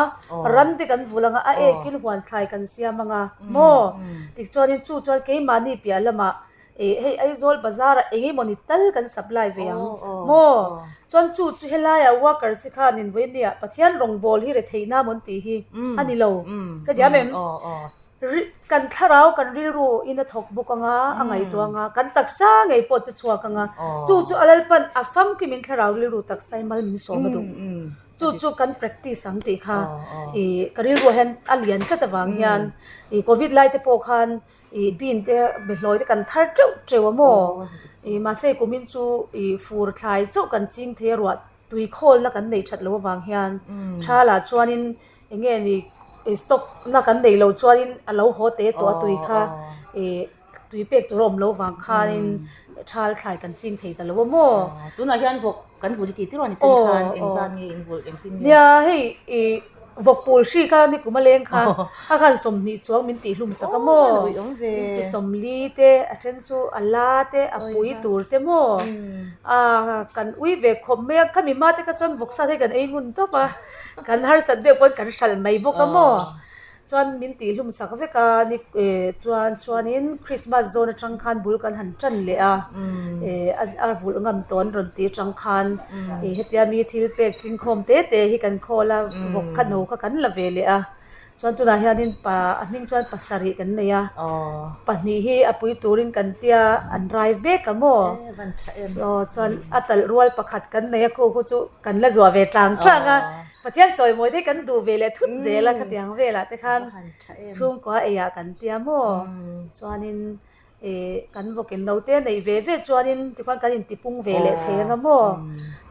ran te kan vul anga a ekin huan thlai kan siam anga. Maw? Tichuanin chu chuan keimahni piah lamah Ih hei Aizawl bazar ah eng emawni tal kan supply ve ang maw? Chuan chu chu helaiah workers hi khanin vawinia Pathian rawngbawl hi retheih na mawn tih hi a ni lo ka ziam em? Kan thlarau kan rilru in a thawk bawk anga a ngaihtuah anga kan taksa ngei pawh che chhuak anga chu chu a lalpan a famkimin thlarau rilru taksa hi mal min sawm a duh. Chu chu kan practice ang tih kha ih ka rilruah hian a lian tlat avang hian ih covid lai te pawh khan Ih bean te behlawi te kan thar teuh teuh a maw? Ih mahse kumin chu ih fur thlai chauh kan ching thei a ruah tui khawlna kan neih that loh avang hian thalah chuanin eng nge ni ih stock na kan neih loh chuanin a lo haw teh tawh a tui kha ih tui pek tur a awm loh avang khanin thal thlai kan ching thei ta lo a maw? Tunah hian vawk Kan vulh i tih tirh a ni chen khan engzat nge in vulh engtin nge? Nia hei i vawk pul hri kha ni kum a leng kha a khan 20 chuang min tih hlum sak a maw? Min ti 40 te a then chu a la te a pui tur te maw? A kan ui ve khawp mai a khami hma te kha chuan vawk sa te kan ei ngun tawp a kan harsat deuh pawn kan hralh mai bawk a maw? Chuan min tih hlum sak vek a ni chuan chuanin Christmas zawn atang khan bul kan han tan leh a eh a vulh ngam tawh an rawn tih atang khan ih hetia mi thil pek tling khawm te te hi kan khawl a vawk kha no kha kan la ve leh a chuan tunah hianin pa a hming chuan pasarih kan nei a pahnih hi a pui turin kan tia an rai vek a maw chuan a talh rual pakhat kan nei a khu khu chu kan la zuah ve tang tang a. Pathian chawimawi te kan duh ve leh thut zel a khatiang velah te khan chhungkua eiah kan tia maw chuanin ih kan vawkin no te neih ve ve chuanin tikhuan kan intipung ve leh thei anga maw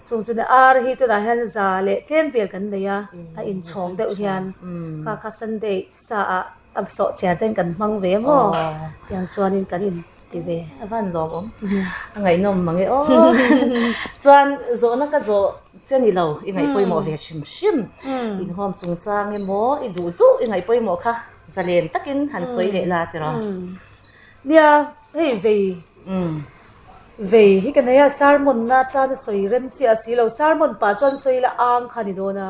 chung chu ar hi tunah hian za leh tlem vel kan nei a a inchhawng deuh hian kha kha Sunday sa ah a sawhchiar ten kan hmang ve maw tiang chuanin kan in ti ve. A van lawm awm. A ngaihnawm mang e aw. Chuan zawhna ka zawh che ni lo i ngaih pawimawh ve hrim hrim. Inhawm chungchang emaw i duh duh i ngaih pawimawh kha zalen takin han sawi leh la tiraw. Nia hei vei vei hi ka nei a sermon na atana sawi rem chiah si lo sermon pah chuan sawi la ang kha ni dawn a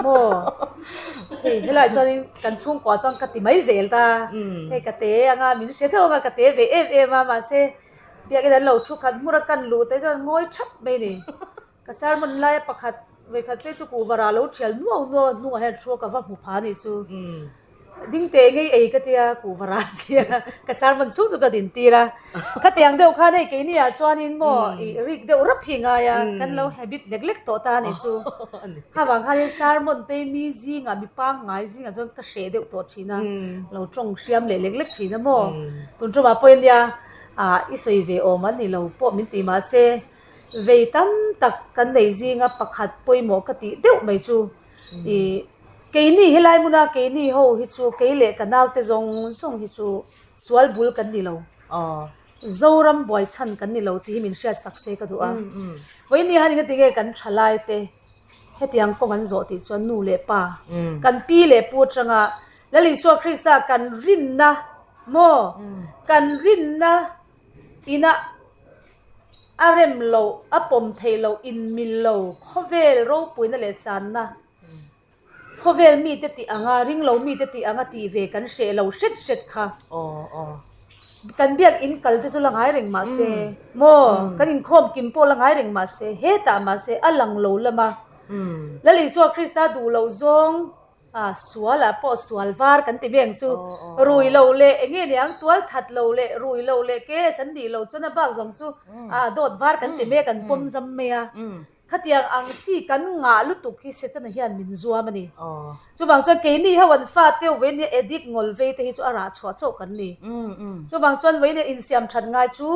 maw hei helaiah chuanin kan chhungkua chuan ka ti mai zel ta hei ka te anga min hre deuh anga ka te ve em em a mahse biakin an lo thu khat hmur a kan luh te chuan ngawi thap mai a ni ka sermon laia pakhat vawikhat phei chu kuhva rah lo thial nuau nuau a hnungah hian thu a ka va hmu pha a nih chu. Ding teh ngei ei ka tia kuhva rah a tia ka sermon chhung chu ka din tir a khatiang deuh khan hei keini ah chuanin maw ih rik deuh rap hi ngai a kan lo habit lek lek tawh ta a nih chu khavang khanin sermon te mi zingah mi pangngai zingah chuan ka hreh deuh tawh thin a lo tawng hriam leh lek lek thin a maw tun tumah pawh ania ah i sawi ve awm an ni lo pawh min ti mahse vei tam tak kan nei zinga pakhat pawimawh ka tih deuh mai chu. Ih keini helai hmuna keini ho hi chu kei leh ka naute zawng zawng hi chu sual bul kan ni lo. Zoram buai chhan kan ni lo tih hi min hriat sak se ka duh a. Vawiin ni han engati nge kan thalai te hetiang kawng an zawh tih chuan nu leh pa kan pi leh pu atanga Lal Isua Krista kan rinna maw kan rinna ina A rem loh, a pawm theih loh, inmil lo, khawvel ropuina leh sanna, khawvel mite tih anga, ring lo mite tih anga tih ve kan hreh lo hret hret kha. Kan biak in kal te chu la ngai reng mah se, maw, kan inkhawm kim pawh la ngai reng mah se, hetah mah se a lang lo lama Lal Isua Krista duh loh zawng, A sual ah pawh sual var kan ti veng chu rui lo leh eng nge niang tual that lo leh rui lo leh case an nih loh chuan a bak zawng chu a dawt var kan ti mek an pawm zam mai a khatiang ang chi kan ngah lutuk hi Setana hian min zuam a ni chuvang chuan keini ho an fa teuh vei nia addict ngawl vei te hi chu a rah chhuah chauh kan ni chuvang chuan vei nia insiam that ngai chu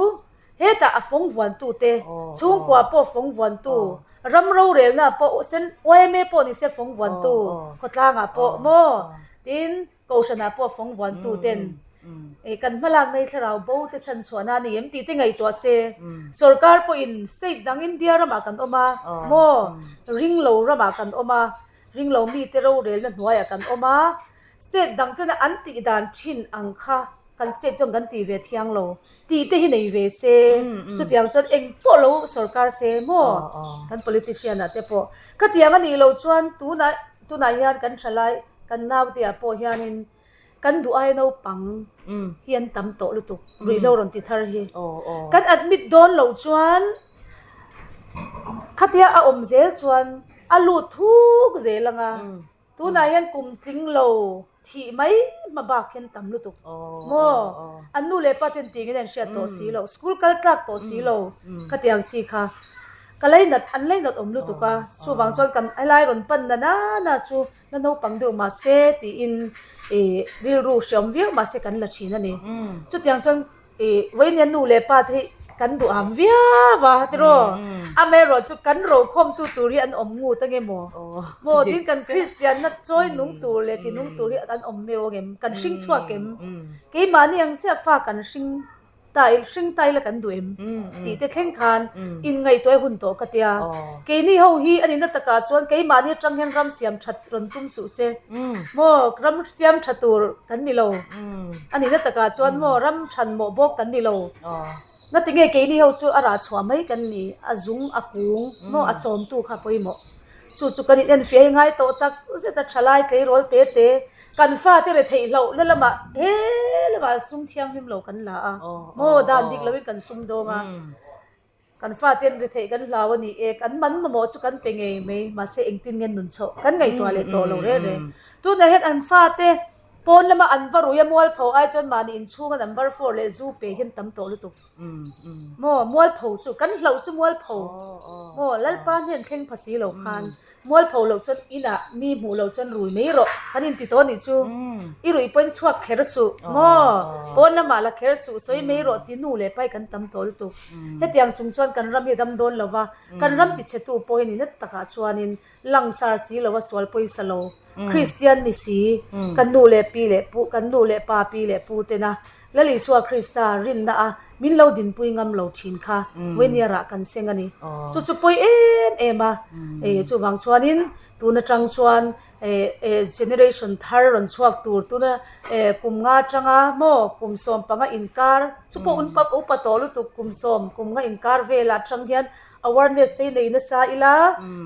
Hetah a fawng vuantute, chhungkua pawh fawng vuantu, ram rorelna pawh sen yma pawh ni se fawng vuantu, khawtlangah pawh maw tin kohhranah pawh fawng vuantu ten eh kan hmalak nei thlarau bo te chhan chhuahna a ni em tih te ngaihtuah se sorkar pawhin state dang India ramah kan awm a maw ringlo ramah kan awm a ringlo mite rorelna hnuaiah kan awm a state dang tena an tih dan thin ang kha Kan state chuan kan ti ve thiang lo tih te hi nei ve se chutiang chuan eng pawh lo sorkar se maw kan politician ah te pawh khatiang a nih loh chuan tunah tunah hian kan thalai kan naute ah pawh hianin. Kan duh ai naupang hi an tam tawh lutuk ruihhlo rawn ti thar hi. Kan admit dawn loh chuan khatia a awm zel chuan a lut thuk zel ang a, tunah hian kum tling lo thih mai hma bak hian tam lutuk maw? An nu leh pa ten tingin an hriat tawh si lo, school kal tlak tawh si lo khatiang chi kha. Ka lainat an lainat awm lutuk a, chuvang chuan kan helai rawn pan na nana chu La naupang deuh mahse tiin ih rilru hreawm viau mahse kan la thin a ni. Chutiang chuan ih vawinia nu leh pa te hi kan duham viau a tiraw? Amaherawh chu kan rokhawmtu tur hi an awm ngut ange maw? Maw tin kan Kristianna chawi nung tur leh ti nung tur hi an awm meuh angem? Kan hring chhuak em? Keimahni ang chiah fa kan hring Ta il hring ta ila kan duh em? Tih te thleng khan inngaihtuah hun tawh ka tia. Keini ho hi a nihna takah chuan keimahni atang hian ram siam that rawn tum suh se. Maw ram siam tha tur kan ni lo. A nihna takah chuan maw ram than mawh bawk kan ni lo. Ngatinge keini ho chu a rah chhuah mai kan ni, a zung, a kung, maw a chawmtu kha pawimawh. Chu chu kan inenfiah hi ngai tawh tak zet a thalai tleirawl te te Kan fate retheih hloh na lamah he lamah sum thianghlim lo kan la a, maw dan dik loin kan sum dawng a, kan fate an retheih kan hlau a ni e, kan man mamawh chu kan pe ngei mai, mahse engtin nge nun chhoh kan ngaihtuah leh tawh lo reng reng. Tunah hian an fate pawn lama an va rui a mualpho ai chuan mahni inchhunga number four leh zu pe hian tam tawh lutuk. Maw mualpho chu kan hloh chu mualpho maw Lalpa hnen thleng pha si lo khan mualpho loh chuan inah mi hmuh loh chuan rui mai rawh kan inti tawh anih chu i ruih pawhin chhuak kher suh maw pawn lamah la kher suh sawi mai rawh ti nu leh pai kan tam tawh lutuk hetiang chung chuan kan ram hi a dam dawn lo va kan ram tichhetu pawh hi ni na takah chuanin langsar si lo a sual pawisa lo Kristian ni si kan nu leh pi leh pu kan nu leh pa pi leh pu tena Lal Isua Krista rinna a min lo dinpui ngam lo thin kha Weniar ah kan seng a ni. Chu chu pawi em em a, chuvang chuanin tun atang chuan generation thar rawn chhuak tur tuna kum nga atanga maw kum 15 inkar chu pawh upa tawh lutuk kum 10 kum nga inkar velah atang hian awareness te hi nei nasa ila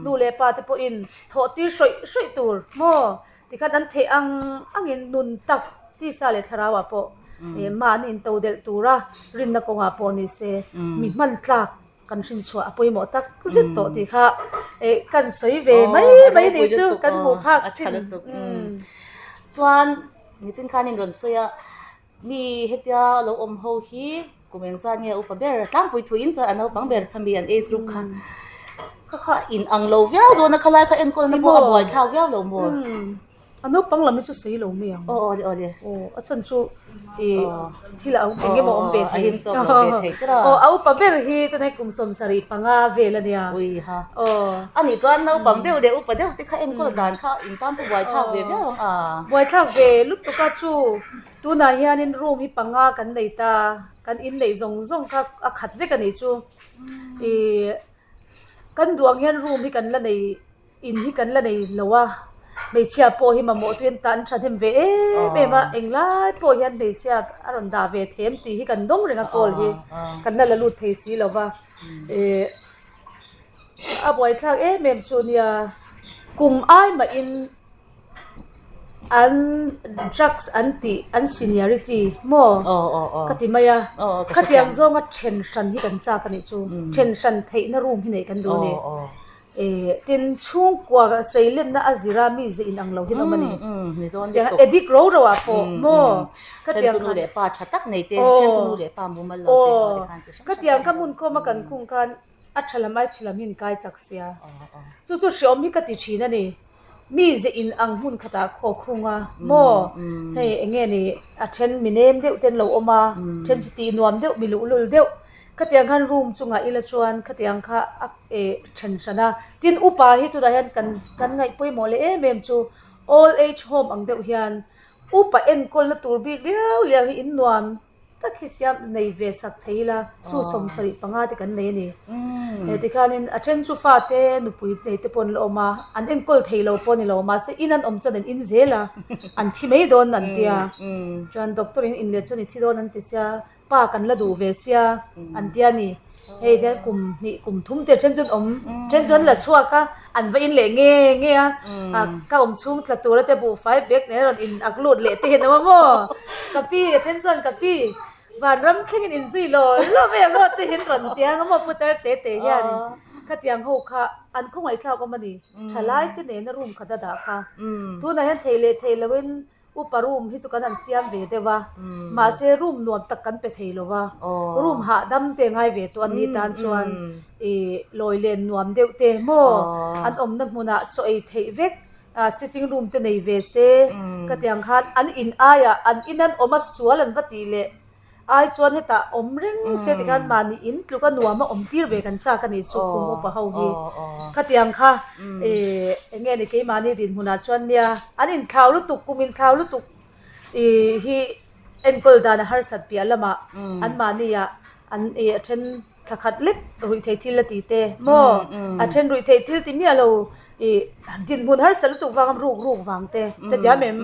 nu leh pa te pawhin thawh tir hrawih hrawih tur maw Tikhan an theih ang angin nun tak tisa leh thlarauah pawh mahni in to delh tura rinna kawngah pawh ni se mi hman tlak kan hrin chhuah a pawimawh tak zet tawh tih kha kan sawi ve mai mai ni chu kan hmuh phak chin. Chuan nitin khan in rawn sawi a mi hetia lo awm ho hi Kum eng zat nge upa ber tlangpui thuin chuan a naupang ber kha mi an age group kha kha kha in ang lo viau dawn a khalai kha enkawl na pawh a buai thlak viau lo maw? A naupang lam hi chu sawi lo mai ang. Aw awle awle. Aw a chhan chu i thil a eng emaw awm ve thei. A him tawk lo ve thei tira. Aw a upa ber hi tunai kum 75 vel a nia. Ui ha. Aw. Ani chuan naupang deuh leh upa deuh te kha enkawl dan kha in tan pawh buai thlak ve viau ang a. Buai thlak ve lutuk a chu Tunah hianin room hi panga kan nei ta, kan inneih zawng zawng kha a khat vek a nih chu. Ihh kan duh ang hian room hi kan la nei in hi kan la nei lo a, hmeichhia pawh hi mamawh chu hian tan thahnem ve em em a, englai pawh hian hmeichhia a rawn dah ve them tih hi kan dawng reng a call hi kan la la lut thei si lo va. Ihh a buaithlak em em chu nia kum ai mahin. An drugs an tih an seniority maw ka ti mai a khatiang zawnga then hran hi kan chak a nih chu then hran theihna room hi neih kan duh a ni eh tin chhungkua seilenna a zira mi ze inang lo hi an awm a ni tiang addict ro ro ah pawh maw khatiang khatiang kha hmun khawma kan khung khan a tha lam ai tha lam hi an kai chak sia chu chu hreawm hi ka ti thin a ni. Mi ze in ang hmun khatah khaw khung a maw hei eng nge ni a then mi nem deuh te an lo awm a then chu tih nuam deuh mi luhlul deuh khatiang khan room chungah ila chuan khatiang kha a eh then hran a tin upa hi tunah hian kan kan ngaih pawimawh leh em em chu old age home ang deuh hian upa enkawlna tur bik liau liau hi in nuam. Tak hi siam nei ve sak thei ila chu 75 te kan nei a ni. He tikhanin a then chu fate nupui nei te pawh an la awm a, an enkawl thei lo pawh a ni lo mahse in an awm chuan an in zel a, an thi mai dawn an tia. Chuan doctor in inlet chuan i thi dawn an ti sia, pa kan la duh ve sia an tia a ni. Hei hian kum hnih kum thum te then chu an awm, then chu an la chhuak a. An va in leh nge nge a, ka awm chhung tla tura te buhfai bag nen a rawn in ak lut leh te hian a awm a maw? Ka pi, a then chuan ka pi, vanram thlengin in zui law law mai ang aw te hian rawn ti ang a maw putar te te hian khatiang ho kha an khawngaihthlak awm a ni, thalai te nena room khat a dah kha. Tunah hian thei leh thei loin Upa room hi chu kan han siam ve deuh a, mahse room nuam tak kan pe thei lo va, room hahdam te ngai ve tawh an ni tan chuan ih lawi len nuam deuh te maw an awmna hmunah chaw ei theih vek sitting room te nei ve se ka ti ang khan an in aiah an in an awm a sual an va tih leh Ai chuan hetah awm reng se tikhan mahni in tluk a nuam a awm tir ve kan chak a nih chu kum upa ho hi. Khatiang kha ih eng nge ni keimahni dinhmunah chuan nia an inthlau lutuk kum inthlau lutuk ih hi enkawl dan a harsat piah lamah anmahniah an ih a then Thla khat lek ruih theih thil a ti te maw? A then ruih theih thil ti miah lo ih dinhmun harsa lutuk vang a ruk ruk vang te ka ti a mem.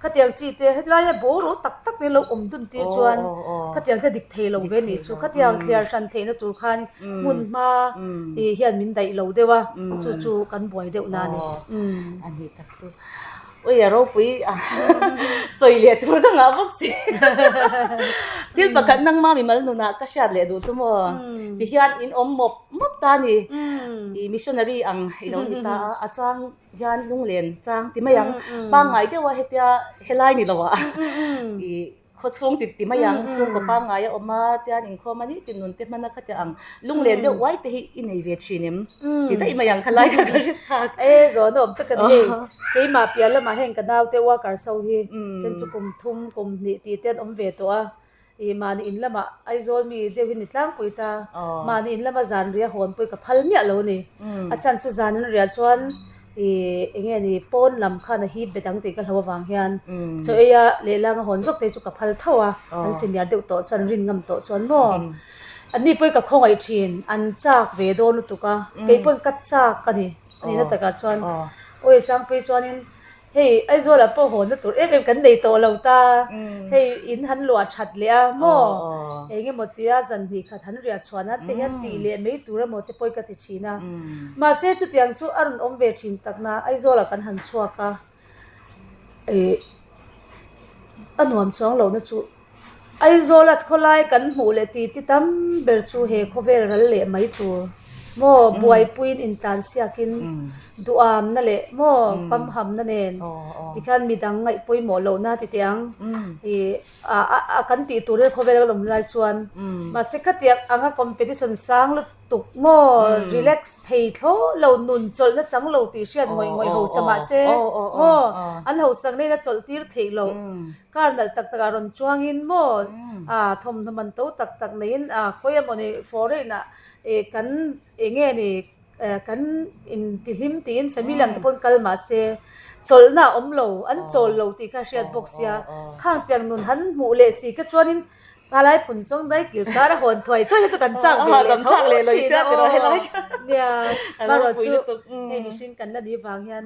Khatiang chi te hetilaia bawraw tak tak te lo awm dun tir chuan khatiang te dik thei lo ve nih chu. Khatiang thliar hran theihna tur khan hmun hma ih hian min daih lo deuh a chu chu kan buai deuh na a ni. A nih tak chu. Ui a ropui a sawi leh tur ka ngah bawk si. Thil pakhat nangma mimal nunah ka hriat leh duh chu maw? Tihian in awm mawp mawp ta a ni. I missionary ang i lo ni ta a, a chang hian lunglen chang ti mai ang. Pangngai deuh a hetia helai ni lo ah i Khaw chhung ti ti mai ang, chhungkaw pangngai a awm a, tian inkhawm a ni ti nun te hman a khatia ang lunglen deuh uai te hi i nei ve thin em? Ti daih mai ang khalai kha ka hre chak. E zawn a awm tak a ni hei, keimah piah lamah heng ka naute worker so hi then chu kum thum kum hnih tih te an awm ve tawh a, ih mahni in lamah Aizawl mi deuh hi ni tlangpui ta, mahni in lama zan ria hawn pawh hi ka phal miah lo a ni, a chhan chu zan an riah chuan Ih eng nge ni pawn lam khan a hip bet ang tih ka hlo avang hian chaw ei a lehlang a hawn zawk te chu ka phal tho a, an senior deuh tawh chuan rin ngam tawh chuan maw an ni pawhin ka khawngaih thin an chak ve dawn lutuk a kei pawn ka chak a ni a nihna takah chuan awi changpui chuanin hei Aizawl ah pawh hawnna tur em em kan nei tawh lo ta hei in han luah that leh a maw eng emaw tia zan hnih khat han riah chhuah nan te hian tih leh mai tur emaw te pawhin ka ti thin a. Mahse chutiang chu a rawn awm ve thin takna Aizawlah kan han chhuak a, ih a nuam chuang lohna chu Aizawla khawlai kan hmuh leh ti ti tam ber chu he khawvel ral leh mai tur maw buaipuiin intlan siakin duhamna leh maw pamhamna nen tikhian midang ngaih pawimawh lohna ti teh ang ih a kan tih tur hi khawvel a awm lai chuan mahse khatiang anga competition sang lutuk Tuk maw relax thei thlawh lo nun chawlh na chang lo tih hriat ngawih ngawih hausa mahse maw an hausak nena chawlh tir theih loh car nalh tak tak ah rawn chuang in maw ah thawmhnaw man to tak tak nei in ah khawi emaw ni foreign ah eh kan eng nge ni eh kan in ti hlim tiin family ang te pawn kal mahse chawlh na a awm lo an chawl lo tih kha hriat bawk sia khang tiang nun han hmuh leh si kha chuan in Khalai phun chawng dai kil kar a hawn thuai thuai hi chu kan chak ve leh tho thin a aw. Nia, marawh chu hei mihring kan la nih vang hian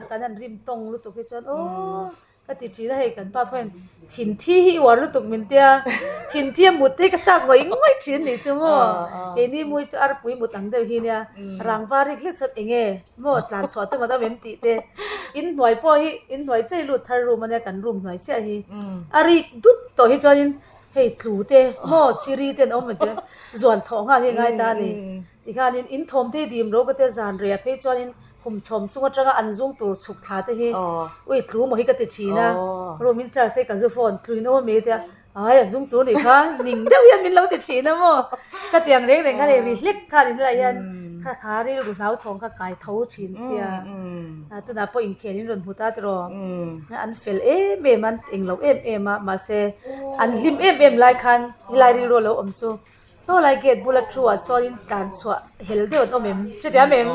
kan han rim tawng lutuk hi chuan aw ka ti thin a hei kan pa pawhin thinthi hi i uar lutuk min tia thinthi a mut hi ka chak ngawih ngawih thin nih chu maw keini mui chu arpui mut ang deuh hi nia rangva rik hlek chuan eng nge maw tlan chhuah tum an awm em tih te inhnuai pawh hi inhnuai chei lut thar room ania kan room hnuai chiah hi a rik dut tawh hi chuanin hei tlu te maw chiri te an awm ang te zuan thawh nghal hi a ngai ta a ni tikhanin in thawm te hi dim ro ka te zan rei ah phei chuanin khum chhawm chung atanga an zung tur chhuk thla te hi ui tlu maw hi ka ti thin a room in charge te ka zu phone tlu in awm a mi te a ai a zung tur nih kha ning deuh hian min lo ti thin a maw ka tiang reng reng kha hei ri hlek khan in lai hian kha kha rilru hlauthawng kha kai tho thin sia tunah pawh inkhel in rawn hmu ta tiraw an fel em em a an eng lo em em a mahse an hlim em em lai khan helai rilru a lo awm chu saw lai gate bula thu ah sawn tlan chhuah hel deuh an awm em hrethiam em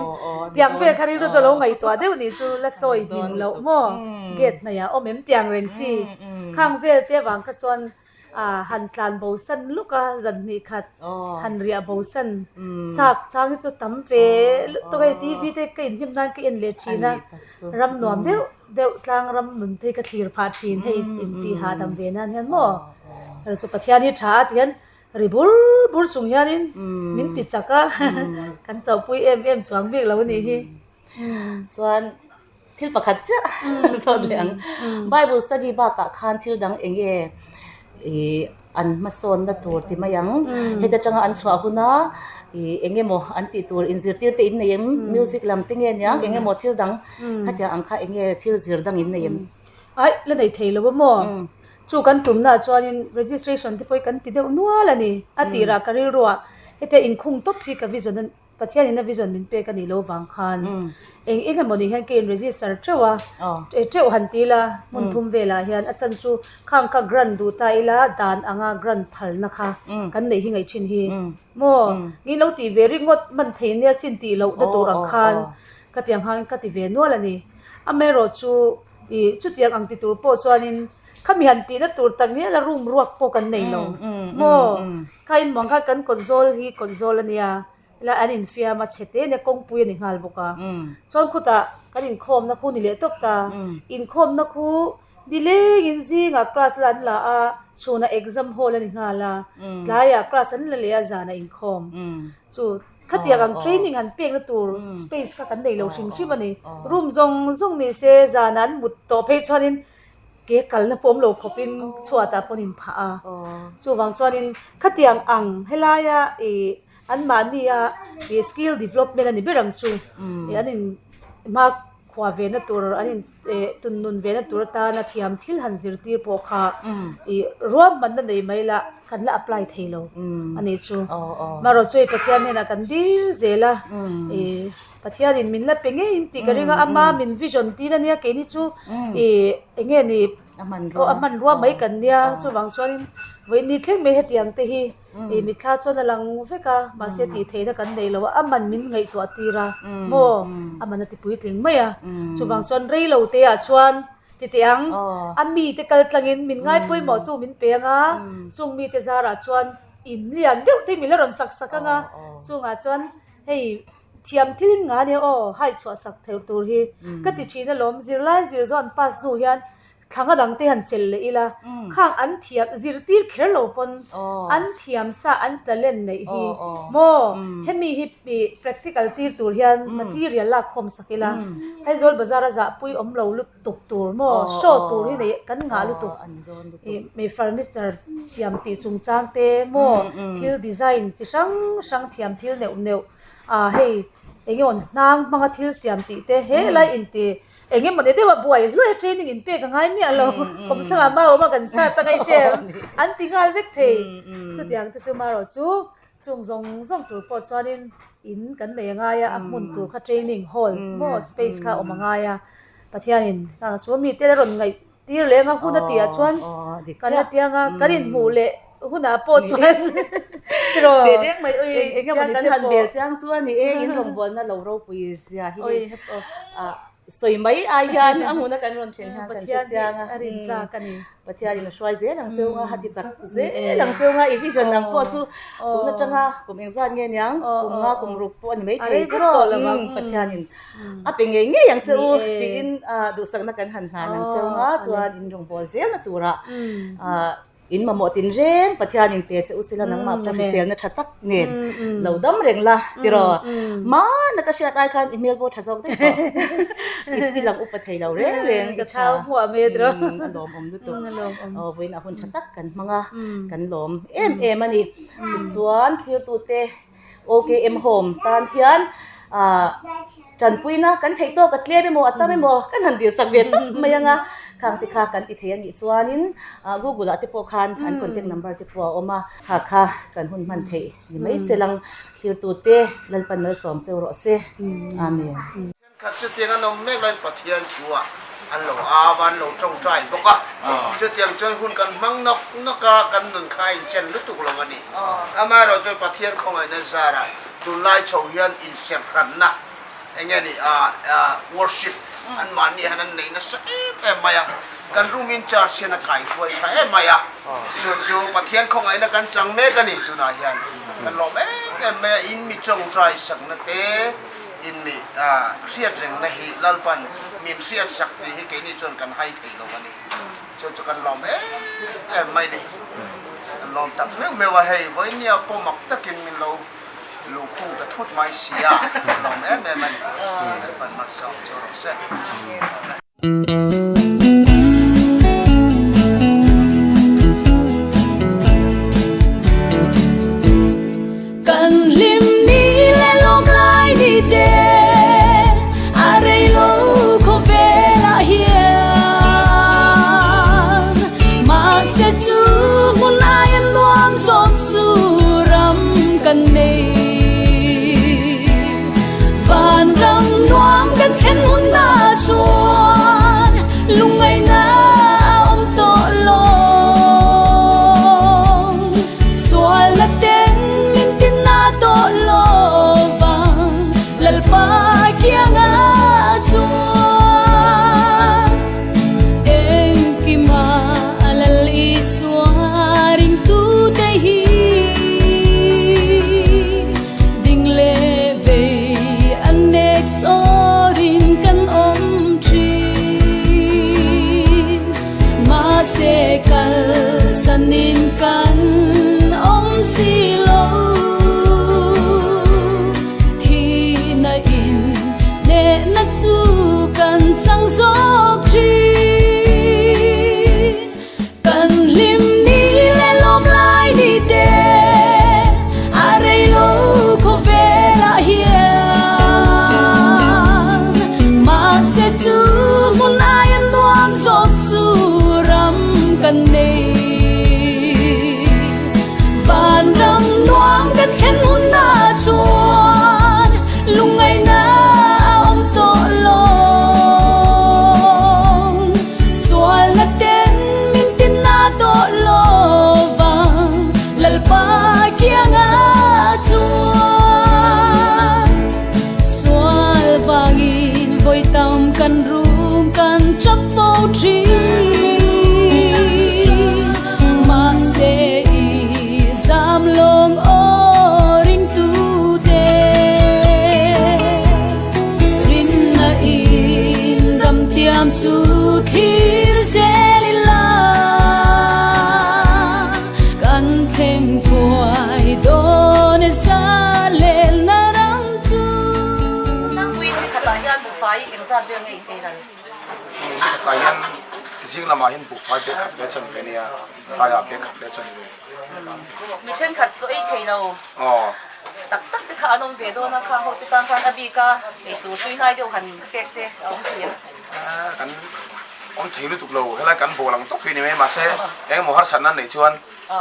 tiang vel kha rilru chu a lo ngaihtuah deuh nih chu la sawi hmin loh maw gate hnaih ah awm em tiang reng chi khang vel te avang kha chuan ah han tlan bo san luk a zan hnih khat han riah bo san chak chang hi chu tam ve lutuk a hei T V te ka inhnim nan ka en leh thin a ram nuam deuh deuh tlang ram nun te hi ka thlir phah thin hei intih hahdam ve nan hian maw chu Pathian hi tha a ti hian Ri bur bur chung hianin min ti chak a, kan chauhpui em em chuang bik lo a nih hi. Chuan thil pakhat chiah zawt leh ang. Bible study bakah khan thil dang eng nge ih an hmasawnna tur ti mai ang. Heta tanga an chhuah huna ih eng emaw an tih tur inzirtir te in nei em? Music lam te nge niang eng emaw thil dang khatiang ang kha eng nge thil zir dang in nei em? Aih la nei thei lo a maw? Chu kan tumnaah chuanin registration te pawh hi kan ti deuh nual a ni. A tirah ka rilruah hetia inkhung tawp hi ka vision a Pathianin a vision min pek a nih loh vang khan eng eng emaw ni hian ka in register teuh a, teuh han ti ila hmun thum velah hian a chan chu khang kha grant duh ta ila dan anga grant phalna kha kan neih hi ngaih thin hi maw ni lo tih ve ringawt hman thei nia sin tih loh na tur ang khan ka ti ang khan ka ti ve nual a ni. Amaherawh chu ih chutiang ang ti tur pawh chuanin Khami han tihna tur tak ngial a room ruak pawh kan nei lo maw? Kha in muang kha kan kawt zawl hi kawt zawl a nia, helai an infiam a chhe te nia kawngpui a ni nghal bawk a. Chuan khutah kan inkhawmna khu ni leh tawp ta, inkhawmna khu nilengin zingah class la an la a, chhunah exam hall a ni nghal a, tlaiah class an la leh a zanah inkhawm. Chu khatiang ang training han pekna tur space kha kan nei lo hrim hrim a ni. Room zawng zawng ni se zanah an mut tawh phei chuanin Ke kalna pawh awm lo khawpin chhuatah pawh an inphah a, chuvang chuanin khatiang ang helaia ih anmahnia ih skill development a ni ber ang chu ih an in hma khuah ve na tur an in eh tun nun ve na tur atana thiam thil han zirtir pawh kha ih ruahmanna nei mai la kan la apply thei lo a nih chu marawh chu hei Pathian hnenah kan dil zel a ih. Pathianin min la pe ngei in tih ka ring a, ama min vision tir a nia keini chu ih eng nge ni aw a hmanrua mai kan nia chuvang chuanin vawiin ni thleng mai hetiang te hi ih mitthla chuan a lang vek a mahse tih theihna kan nei lo a a man min ngaihtuah tir a maw a man a ti puitling mai a chuvang chuan rei lo te ah chuan ti teh ang a mite kal tlangin min ngai pawimawh tu min pe ang a chung mite zarah chuan in lian deuh te min la rawn sak sak ang a chungah chuan hei. Thiam thil in nga nia aw, hai chhuah sak theuh tur hi ka ti thin alawm, zirlai zir zawh an pass hnu hian thlanga dang te han chelh leh ila, khang an thiam zirtir kher lo pawn an thiam sa an talent neih hi maw hemi hi practical tir tur hian material lak khawm sak ila, Aizawl bazar a zahpui awm lo lutuk tur maw show tur hi neih kan ngah lutuk ih furniture siam tih chungchang te maw thil design chi hrang hrang thiam thil neuh neuh. Ah hei eng emaw hnang hmanga thil siam tih te helai inti eng emaw ni deuha buai hluai training in pek a ngai miah lo kawmthlangah mau awm a kan sat a ngaih hrem an ti nghal vek thei chutiang te chu marawh chu chung zawng zawng tur pawh chuanin in kan nei a ngai a a hmun tur kha training hall maw space kha a awm a ngai a Pathianin chu mite la rawn ngaih Tir leh anga hun a tih ah chuan kan la tiang a, kan inhmuh leh hunah pawh chuan tiraw Ve reng mai ui eng emaw ni te pawh. Kan han bel chiang chu a ni e, in rawngbawlna lo ropui zia hi sawi mai ai hian a hmuna kan rawn then hian kan hre chiang a. Pathian hi a rin tlak a ni. Pathianin a hruai zel ang cheu nga, hati chak zel ang cheu nga, i vision ang pawh chu tun atanga kum engzat nge niang, kum nga kum ruk pawh a ni maithei tiraw Pathianin A pe ngei ngei ang che u tiin duhsakna kan han hlan ang che u a, chuan in rawngbâwl zelna turah in mamawh tinreng Pathianin pe che u sila nangmah pawh hriselna tha tak nen lo dam reng la tiraw. Hmana ka hriat ai khan i hmel pawh tha zawk daih tawh. I ti lang upa thei lo reng reng i tha. A lawmawm lutuk. Aw vawiin a hun tha tak kan hmang a, kan lawm em em a ni. Tichuan thlirtute OKM Home tan hian tanpuina kan theih tawk a tlem emaw a tam emaw kan han dil sak ve tawp mai ang a, khang te kha kan ti thei a nih chuanin Google ah te pawh khan an contact number te pawh a awm a, kha kha kan hun hman theih ni mai se lang thlirtute Lalpan malsawm cheu rawh se. Amen. Thenkhat chutiang an awm mek laiin Pathian thu-ah an lo au a, an lo tawngtai bawk a. Chutiang chuan hun kan hmang nawk nawk a, kan nun kha a inchen lutuk lo a ni. Amaherawh chuan Pathian khawngaihna zarah tunlai chho hian inserhranna eng nge ni worship anmahni hian an nei nasa em em mai a. Kan room in charge hian a kaihruai tha em mai a. Chu chu Pathian khawngaihna kan chang mek a ni tunah hian. Kan lawm em em mai a, in mi tawngtai sakna te, In mi hriat rengna hi Lalpan min hriat sak tih hi keini chuan kan hai thei lo a ni. Chu chu kan lawm em em mai ni. Kan lawm tak meuh meuh a, hei vawinia pawh mak takin min lo Luhkhung ta thut mai si a, lawm em em a ni. Lalpan malsawm chu rawh se. Kan hlim ni leh lawm lai ni te a rei lo khawvelah hian mahse chu hmun aia nuam zawk chu ram kan nei. Van ram nuam kan thlen hunah chuan lungngaihna a awm tawh lo. Sualna ten min tina tawh lo vang Lalpa kianga chuan engkima Lal Isua ringtute hi ding leh vei an nek sawrin kan awm thin. Mahse kalsanin kan awm si lo. Thihna in hnehna chu kan chang zawk thin. Kan hlim ni leh lawm lai ni te a rei lo khawvelah hian mahse chu hmun aia nuam zawk chu ram kan nei. Van ram nuam kan thlen hunah chuan lungngaihna a awm tawh lo. Sualna ten min tina tawh lo vang Lalpa kianga chuan sual vangin vawi tam kan rum kan chap fo thin mahse i zam lawng aw ringtu te. Rinna in ram tiam chu thlir zel ila kan thleng thuai dawn e za lel na ram chu. Tlangpuiin ni khatah hian buhfai engzat vel nge in ei ral? Ni khatah hian zing lamah hian buhfai bag khat leh chan ve nia, tlaiah bag khat leh chan ve. Mi thenkhat chu ei thei lo tak tak te kha an awm ve dawn a, khang ho te tan khan a bik a eitur tui hnai deuh han pek te a awm thei ang. Kan awm thei lutuk lo, helai kan bawl ang tawk hi ni mai mahse engemaw harsatna an neih chuan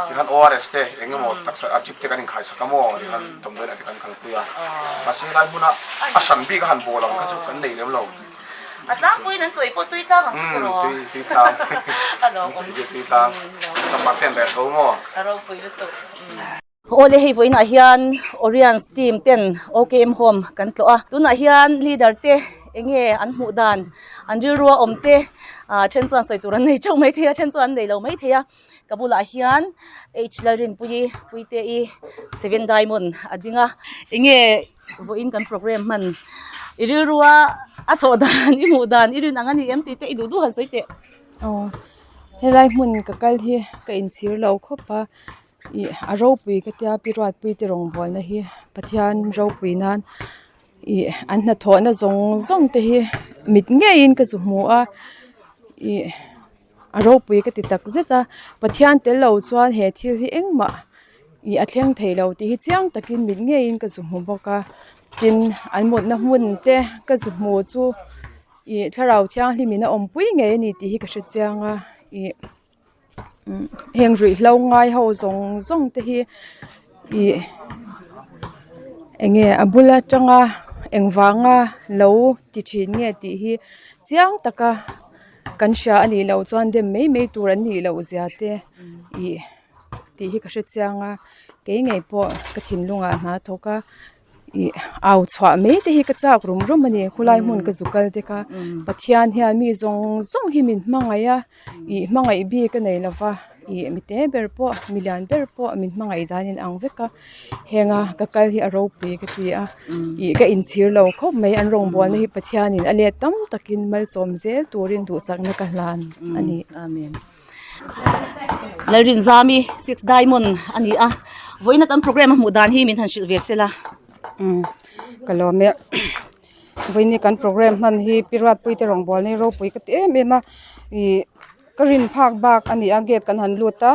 tikhan ORS te engemaw taksa a drip te kan inkhaisak a maw tikhan damdawiinah te kan kalpui a, mahse helai hmuna a hran bik a han bawl ang kha chu kan nei lem lo. A tlangpuiin an chawi pawh tui tlang ang chu ka rawh. Tui tui tlang. An chawi te tui tlang. Sapa te an reh tho maw? A ropui lutuk. Awle hei vawiinah hian Oriens team ten OKM Home kan tlawh a. Tunah hian leader te enge an hmuh dan an rilrua awm te then chuan sawi tur an nei teuh mai thei a then chuan an nei lo mai thei a. Ka bulah hian H Lalrinpuii Puite-i Seven Diamond a ding a. Enge vawiin kan program hman i rilrua a thawh dan i hmuh dan i rin ang a ni em tih te i duh duh han sawi teh. Aw helai hmun ka kal hi ka inchhir lo khawp a ih a ropui ka tia pi Ruatpuite rawngbawlna hi Pathian ropui nan ih an hnathawhna zawng zawng te hi mit ngeiin ka zu hmu a ih. A ropui ka ti tak zet a Pathian tel lo chuan he thil hi engmah ih a thleng thei lo tih hi chiang takin mit ngeiin ka zu hmu bawk a tin an mutna hmun te ka zu hmu chu ih thlarau thianghlim in a awmpui ngei a ni tih hi ka hre chiang a ih heng ruihhlo ngai ho zawng zawng te hi ih eng nge a bul atanga engvanga lo ti thin nge tih hi chiang taka. Kan hria a nih loh chuan dem mai mai tur an nih loh zia te ih tih hi ka hre chiang a kei ngei pawh ka thinlungah hna thawk a ih au chhuah mai te hi ka chak rum rum a ni khulai hmun ka zu kal te kha Pathian hian mi zawng zawng hi min hmangaih a ih hmangaih bik a nei lo va ih mi te ber pawh mi lian ber pawh min hmangaih dan in ang vek a. Henga ka kal hi a ropui ka ti a ih ka inchhir lo khawp mai an rawngbawlna hi Pathianin a let tam takin malsawm zel turin duhsakna ka hlan a ni. Amen. Lalrinzami Six Diamond a ni a, vawiina kan program a hmuh dan hi min han hrilh ve sela. Umm ka lawm e vawiin kan programme hman hi pi Ruatpui te rawngbawlna hi ropui ka ti em em a ih ka rin phak bak a ni a gate kan han lut a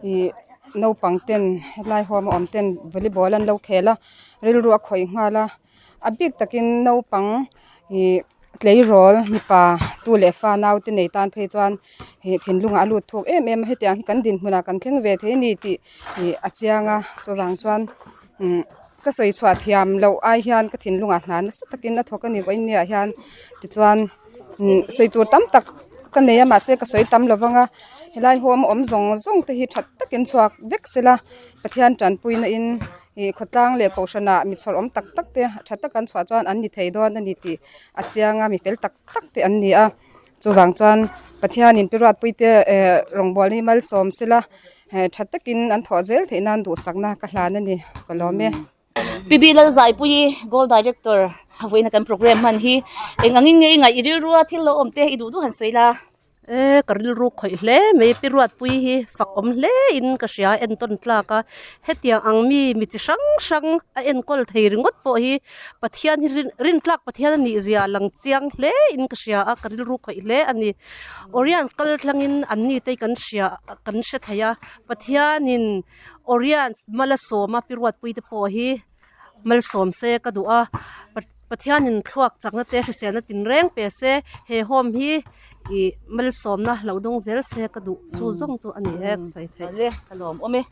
ih naupang ten helai home a awm ten volleyball an lo khel a rilru a khawih nghal a a bik takin naupang ih tleirawl mipa tu leh fa naute nei tan phei chuan ih thinlungah a lut thuk em em a hetiang hi kan dinhmunah kan thleng ve thei a ni tih ih a chiang a chuvang chuan umm ka sawi chhuah thiam loh ai hian ka thinlungah hna nasa takin a thawk a ni vawiin ni ah hian tichuan umm sawi tur tam tak ka nei a mahse ka sawi tam lo vang a helai home a awm zawng zawng te hi tha takin chhuak vek sela Pathian tanpuina in ih khawtlang leh kohhran ah mi chhawr awm tak tak te tha taka an chhuah chuan an ni thei dawn a ni tih a chiang a mi fel tak tak te an ni a chuvang chuan Pathian in pi Ruatpui te eh rawngbawlna hi malsawm sela eh tha takin an thawh zel theih nan duhsakna ka hlan a ni ka lawm e. Pi Bi Lalzaipuii Gold Director vawiina kan programme hman hi eng angin nge i ngaih i rilrua thil lo awm te i duh duh han sawi la. E ka rilru khawih hle mai pi Ruatpui hi fak awm hle in ka hria entawn tlak a hetiang ang mi mi chi hrang hrang a enkawl thei ringawt pawh hi Pathian hi rin rin tlak Pathian a nih zia a lang chiang hle in ka hria a ka rilru khawih hle a ni Oriens kal thlangin an ni te kan hria kan hre thei a Pathianin Oriens Malsawma pi Ruatpui te pawh hi. Malsawm se ka duh a, Pathianin thluak chakna te hriselna tinreng pe se, he home hi ih malsawmna lo dawng zel se ka duh chu zawng chu a ni e ka sawi theih. Awle ka lawm awm e.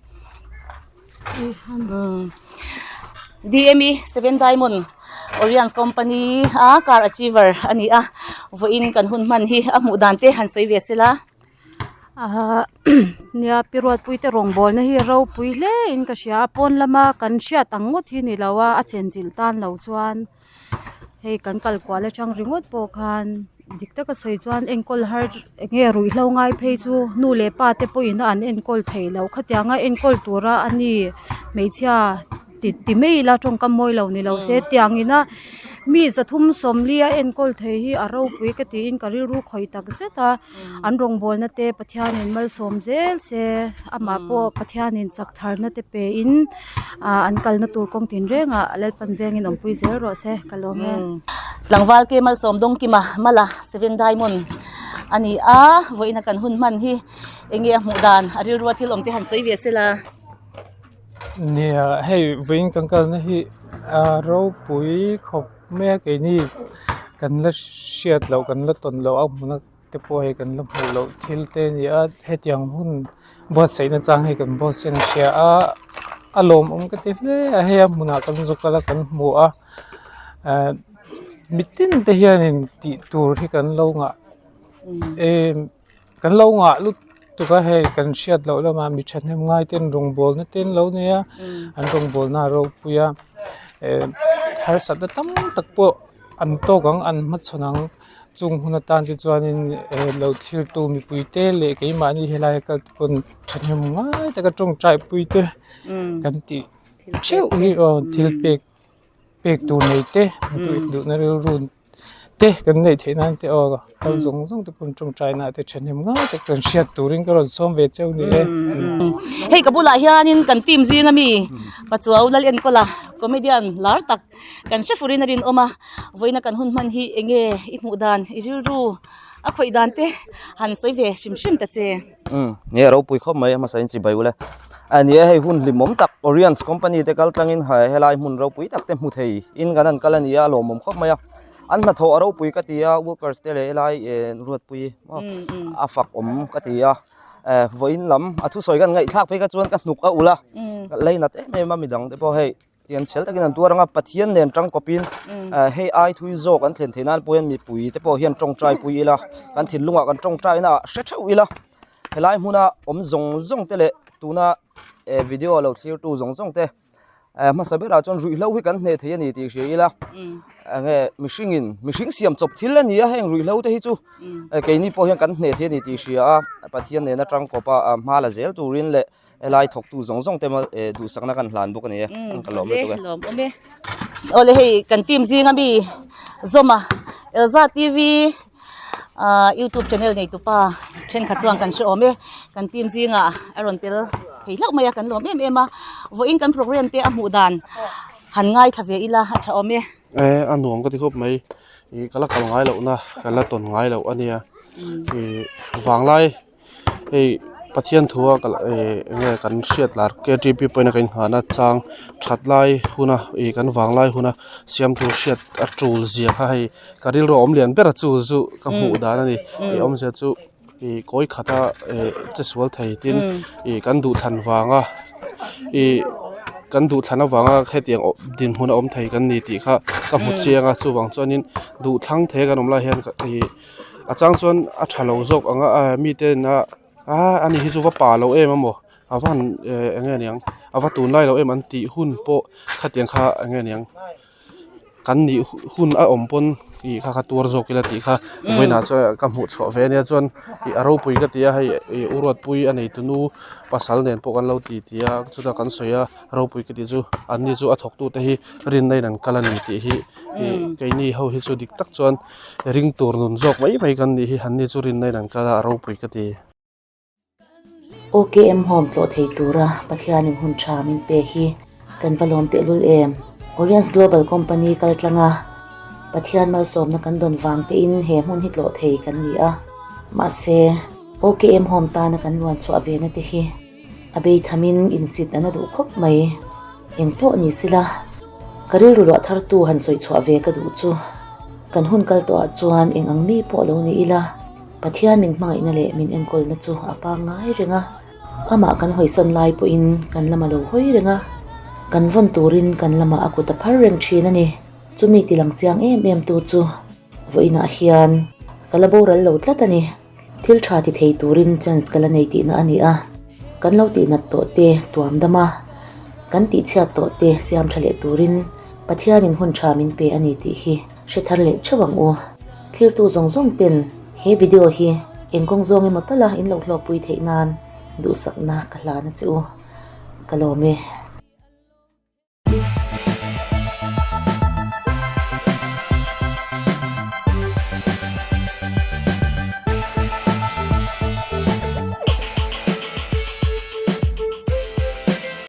DME Seven Diamond Oriens Company a car achiever a ni a, vawiin kan hun hman hi a hmuh dan te han sawi ve sela. Ahh nia pi Ruatpui te rawngbawlna hi a ropui hle in ka hria a pawn lama kan hriat ang ngawt hi ni lo a a chenchilh tan lo chuan hei kan kal kual atang ringawt pawh khan dik taka sawi chuan enkawl har eng nge ruihhlo ngai phei chu nu leh pa te pawhin a an enkawl theih loh khatianga enkawl tura a ni hmeichhia ti ti mai ila tawngkam mawi lo ni lo se tiang ina mi zathum sawmli a enkawl thei hi a ropui ka tiin ka rilru khawih tak zet a. An rawngbawlna te Pathianin malsawm zel se amah pawh Pathianin chak tharna te pe in ah an kalna tur kawng tin rengah Lalpan vengin awmpui zel rawh se ka lawm e. Tlangval ke malsawm dawngkima mala Seven Diamond a ni a, vawiina kan hun hman hi enge a hmuh dan a rilrua thil awm te han sawi ve sela. Nia hei vawiin kan kalna hi a ropui khawp mai a keini kan la hriat loh kan la tawn loh a hmuna te pawh hei kan la hmuh loh thil te a ni a hetiang hun buatsaihna chang hei kan buatsaihna hria a a lawmawm ka ti hle a hei a hmunah kan zu kal a kan hmu a ehh mitin te hianin tih tur hi kan lo ngah em. Kan lo ngah lutuk a hei kan hriat loh lamah mi thahnem ngai ten rawngbawlna te an lo nei a an rawngbawlna a ropui a eh harsatna tam tak pawh an tawk ang an hmachhawn ang chung hun atan te chuanin eh lo thlir tu mipui te leh keimahni helai a kal te pawn thahnem ngai taka tawngtai pui te kan tih theuh hi aw thil pek pek tur nei te duhna rilru. Te kan neih theih nan te aw kal zawng zawng te pawn tawngtaina te thahnem ngai tak kan hriat turin ka rawn sawm ve cheu ni e. Hei ka bulah hianin kan team zinga mi Pachuau Lal Enkawla comedian lar tak kan hre furin a rinawm a, vawiina kan hun hman hi enge i hmuh dan i rilru a khawih dan te han sawi ve hrim hrim ta che. Umm ni a ropui khawp mai a hmasa in chibai ule a ni a hei hun hlimawm tak Oriens company te kal tlangin helai hmun ropui tak te hmu thei in kan han kal a ni a a lawmawm khawp mai a an hnathawh a ropui ka ti a workers te leh helai eh ruatpui maw a fak awm ka ti a eh vawiin lam a thusawi kan ngaihthlak phei kha chuan ka hnuk a ulh a lei nat em em a midang te pawh hei. Tiang chhel takin an tuar ang a, Pathian nen tangkawpin hei ai thui zawk an thlen theih nan pawh hian mipui te pawh hian tawngtai pui ila, kan thinlungah kan tawngtai na ah hre theuh ila, helai hmuna awm zawng zawng te leh tuna video lo thlir tu zawng zawng te hmasa berah chuan ruihhlo hi kan hneh thei a ni tih hria ila, enge mihringin mihring siam chawp thil a ni a heng ruihhlo te hi chu keini pawh hian kan hneh thei a ni tih hria a, Pathian nena tangkawpa hma la zel turin leh. Helai thawktu zawng zawng te duhsakna kan hlan bawk a ni e, ka lawm lutuk e. Lawm awm e. Awle hei kan team zinga mi Zawma Elza TV YouTube channel nei tupa thenkhat chuan kan hre awm e. Kan team zinga a rawn tel thei hlauh mai a, kan lawm em em a. Vawiin kan program te a hmuh dan. Han ngaithla ve ila a tha awm e. E a nuam ka ti khawp mai ih ka la kal ngai loh na ka la tawn ngai loh a nia ih vanglai hei Pathian thu a kal ih eng nge kan hriat lar K T P pawhin a kan inghahna chang that lai huna ih kan vanglai huna siamtu hriat a tul zia kha hei ka rilru a awm lian ber a chu chu ka hmuh dan a ni ih awmzia chu ih kawi khata ih che sual thei tin ih kan duhthlan vanga ih kan duhthlan avanga hetiang awh dinhmun a awm thei kan ni tih kha ka hmu chiang a chuvang chuanin duhthlang thei a kan awm lai hian ih a chang chuan a tha lo zawk ang a miten a ah ani hi chu va pa lo em emaw a van eh eng nge niang a va tunlai lo em an tih hun pawh khatiang kha eng nge niang. Kan nih hun a awm pawn ih kha kha tuar zawk ila tih kha vawiinah chuan ka hmuh chhuah ve ania chuan ih a ropui ka ti a hei ih u Ruatpui a nei tunu pasal nen pawh kan lo ti ti a chutah kan sawi a ropui ka tih chu an ni chu a thawk tute hi rinna in an kal a ni tih hi ih keini ho hi chu dik tak chuan ring tur nun zawk mai mai kan nih hi an ni chu rinna in an kal a a ropui ka ti. OKM Home tlawh thei tura Pathianin hun tha min pe hi kan va lawm tehlul em? Oriens Global Company kal tlanga Pathian malsawmna kan dawn vang tein he hmun hi tlawh thei kan ni a. Mahse, OKM Home tana kan luan chhuah ve na te hi a bei thamin insit an a duh khawp mai. Engpawh ni sila, ka rilru luah thartu han sawi chhuah ve ka duh chu kan hun kal tawhah chuan eng ang mi pawh lo ni ila, Pathian min hmangaihna leh min enkawlna chu a pangngai reng a, amah kan hawisan lai pawhin kan lama lo hawi reng a, kan vawn turin kan lamah a kut a phar reng thin a ni. Chumi ti lang chiang em em tu chu vawiinah hian ka la boral lo tlat a ni. Thil tha ti thei turin chance ka la nei tihna a ni a, kan lo tihnat tawh te tuam dam a, kan tihchhiat tawh te siam tha leh turin Pathianin hun tha min pe a ni tih hi Hre thar leh theuh ang u. Thirtu zawng zawng ten he video hi eng kawng zawng emaw tala in lo hlawkpui theih nan duhsakna ka hlan a che u. Ka lawm e.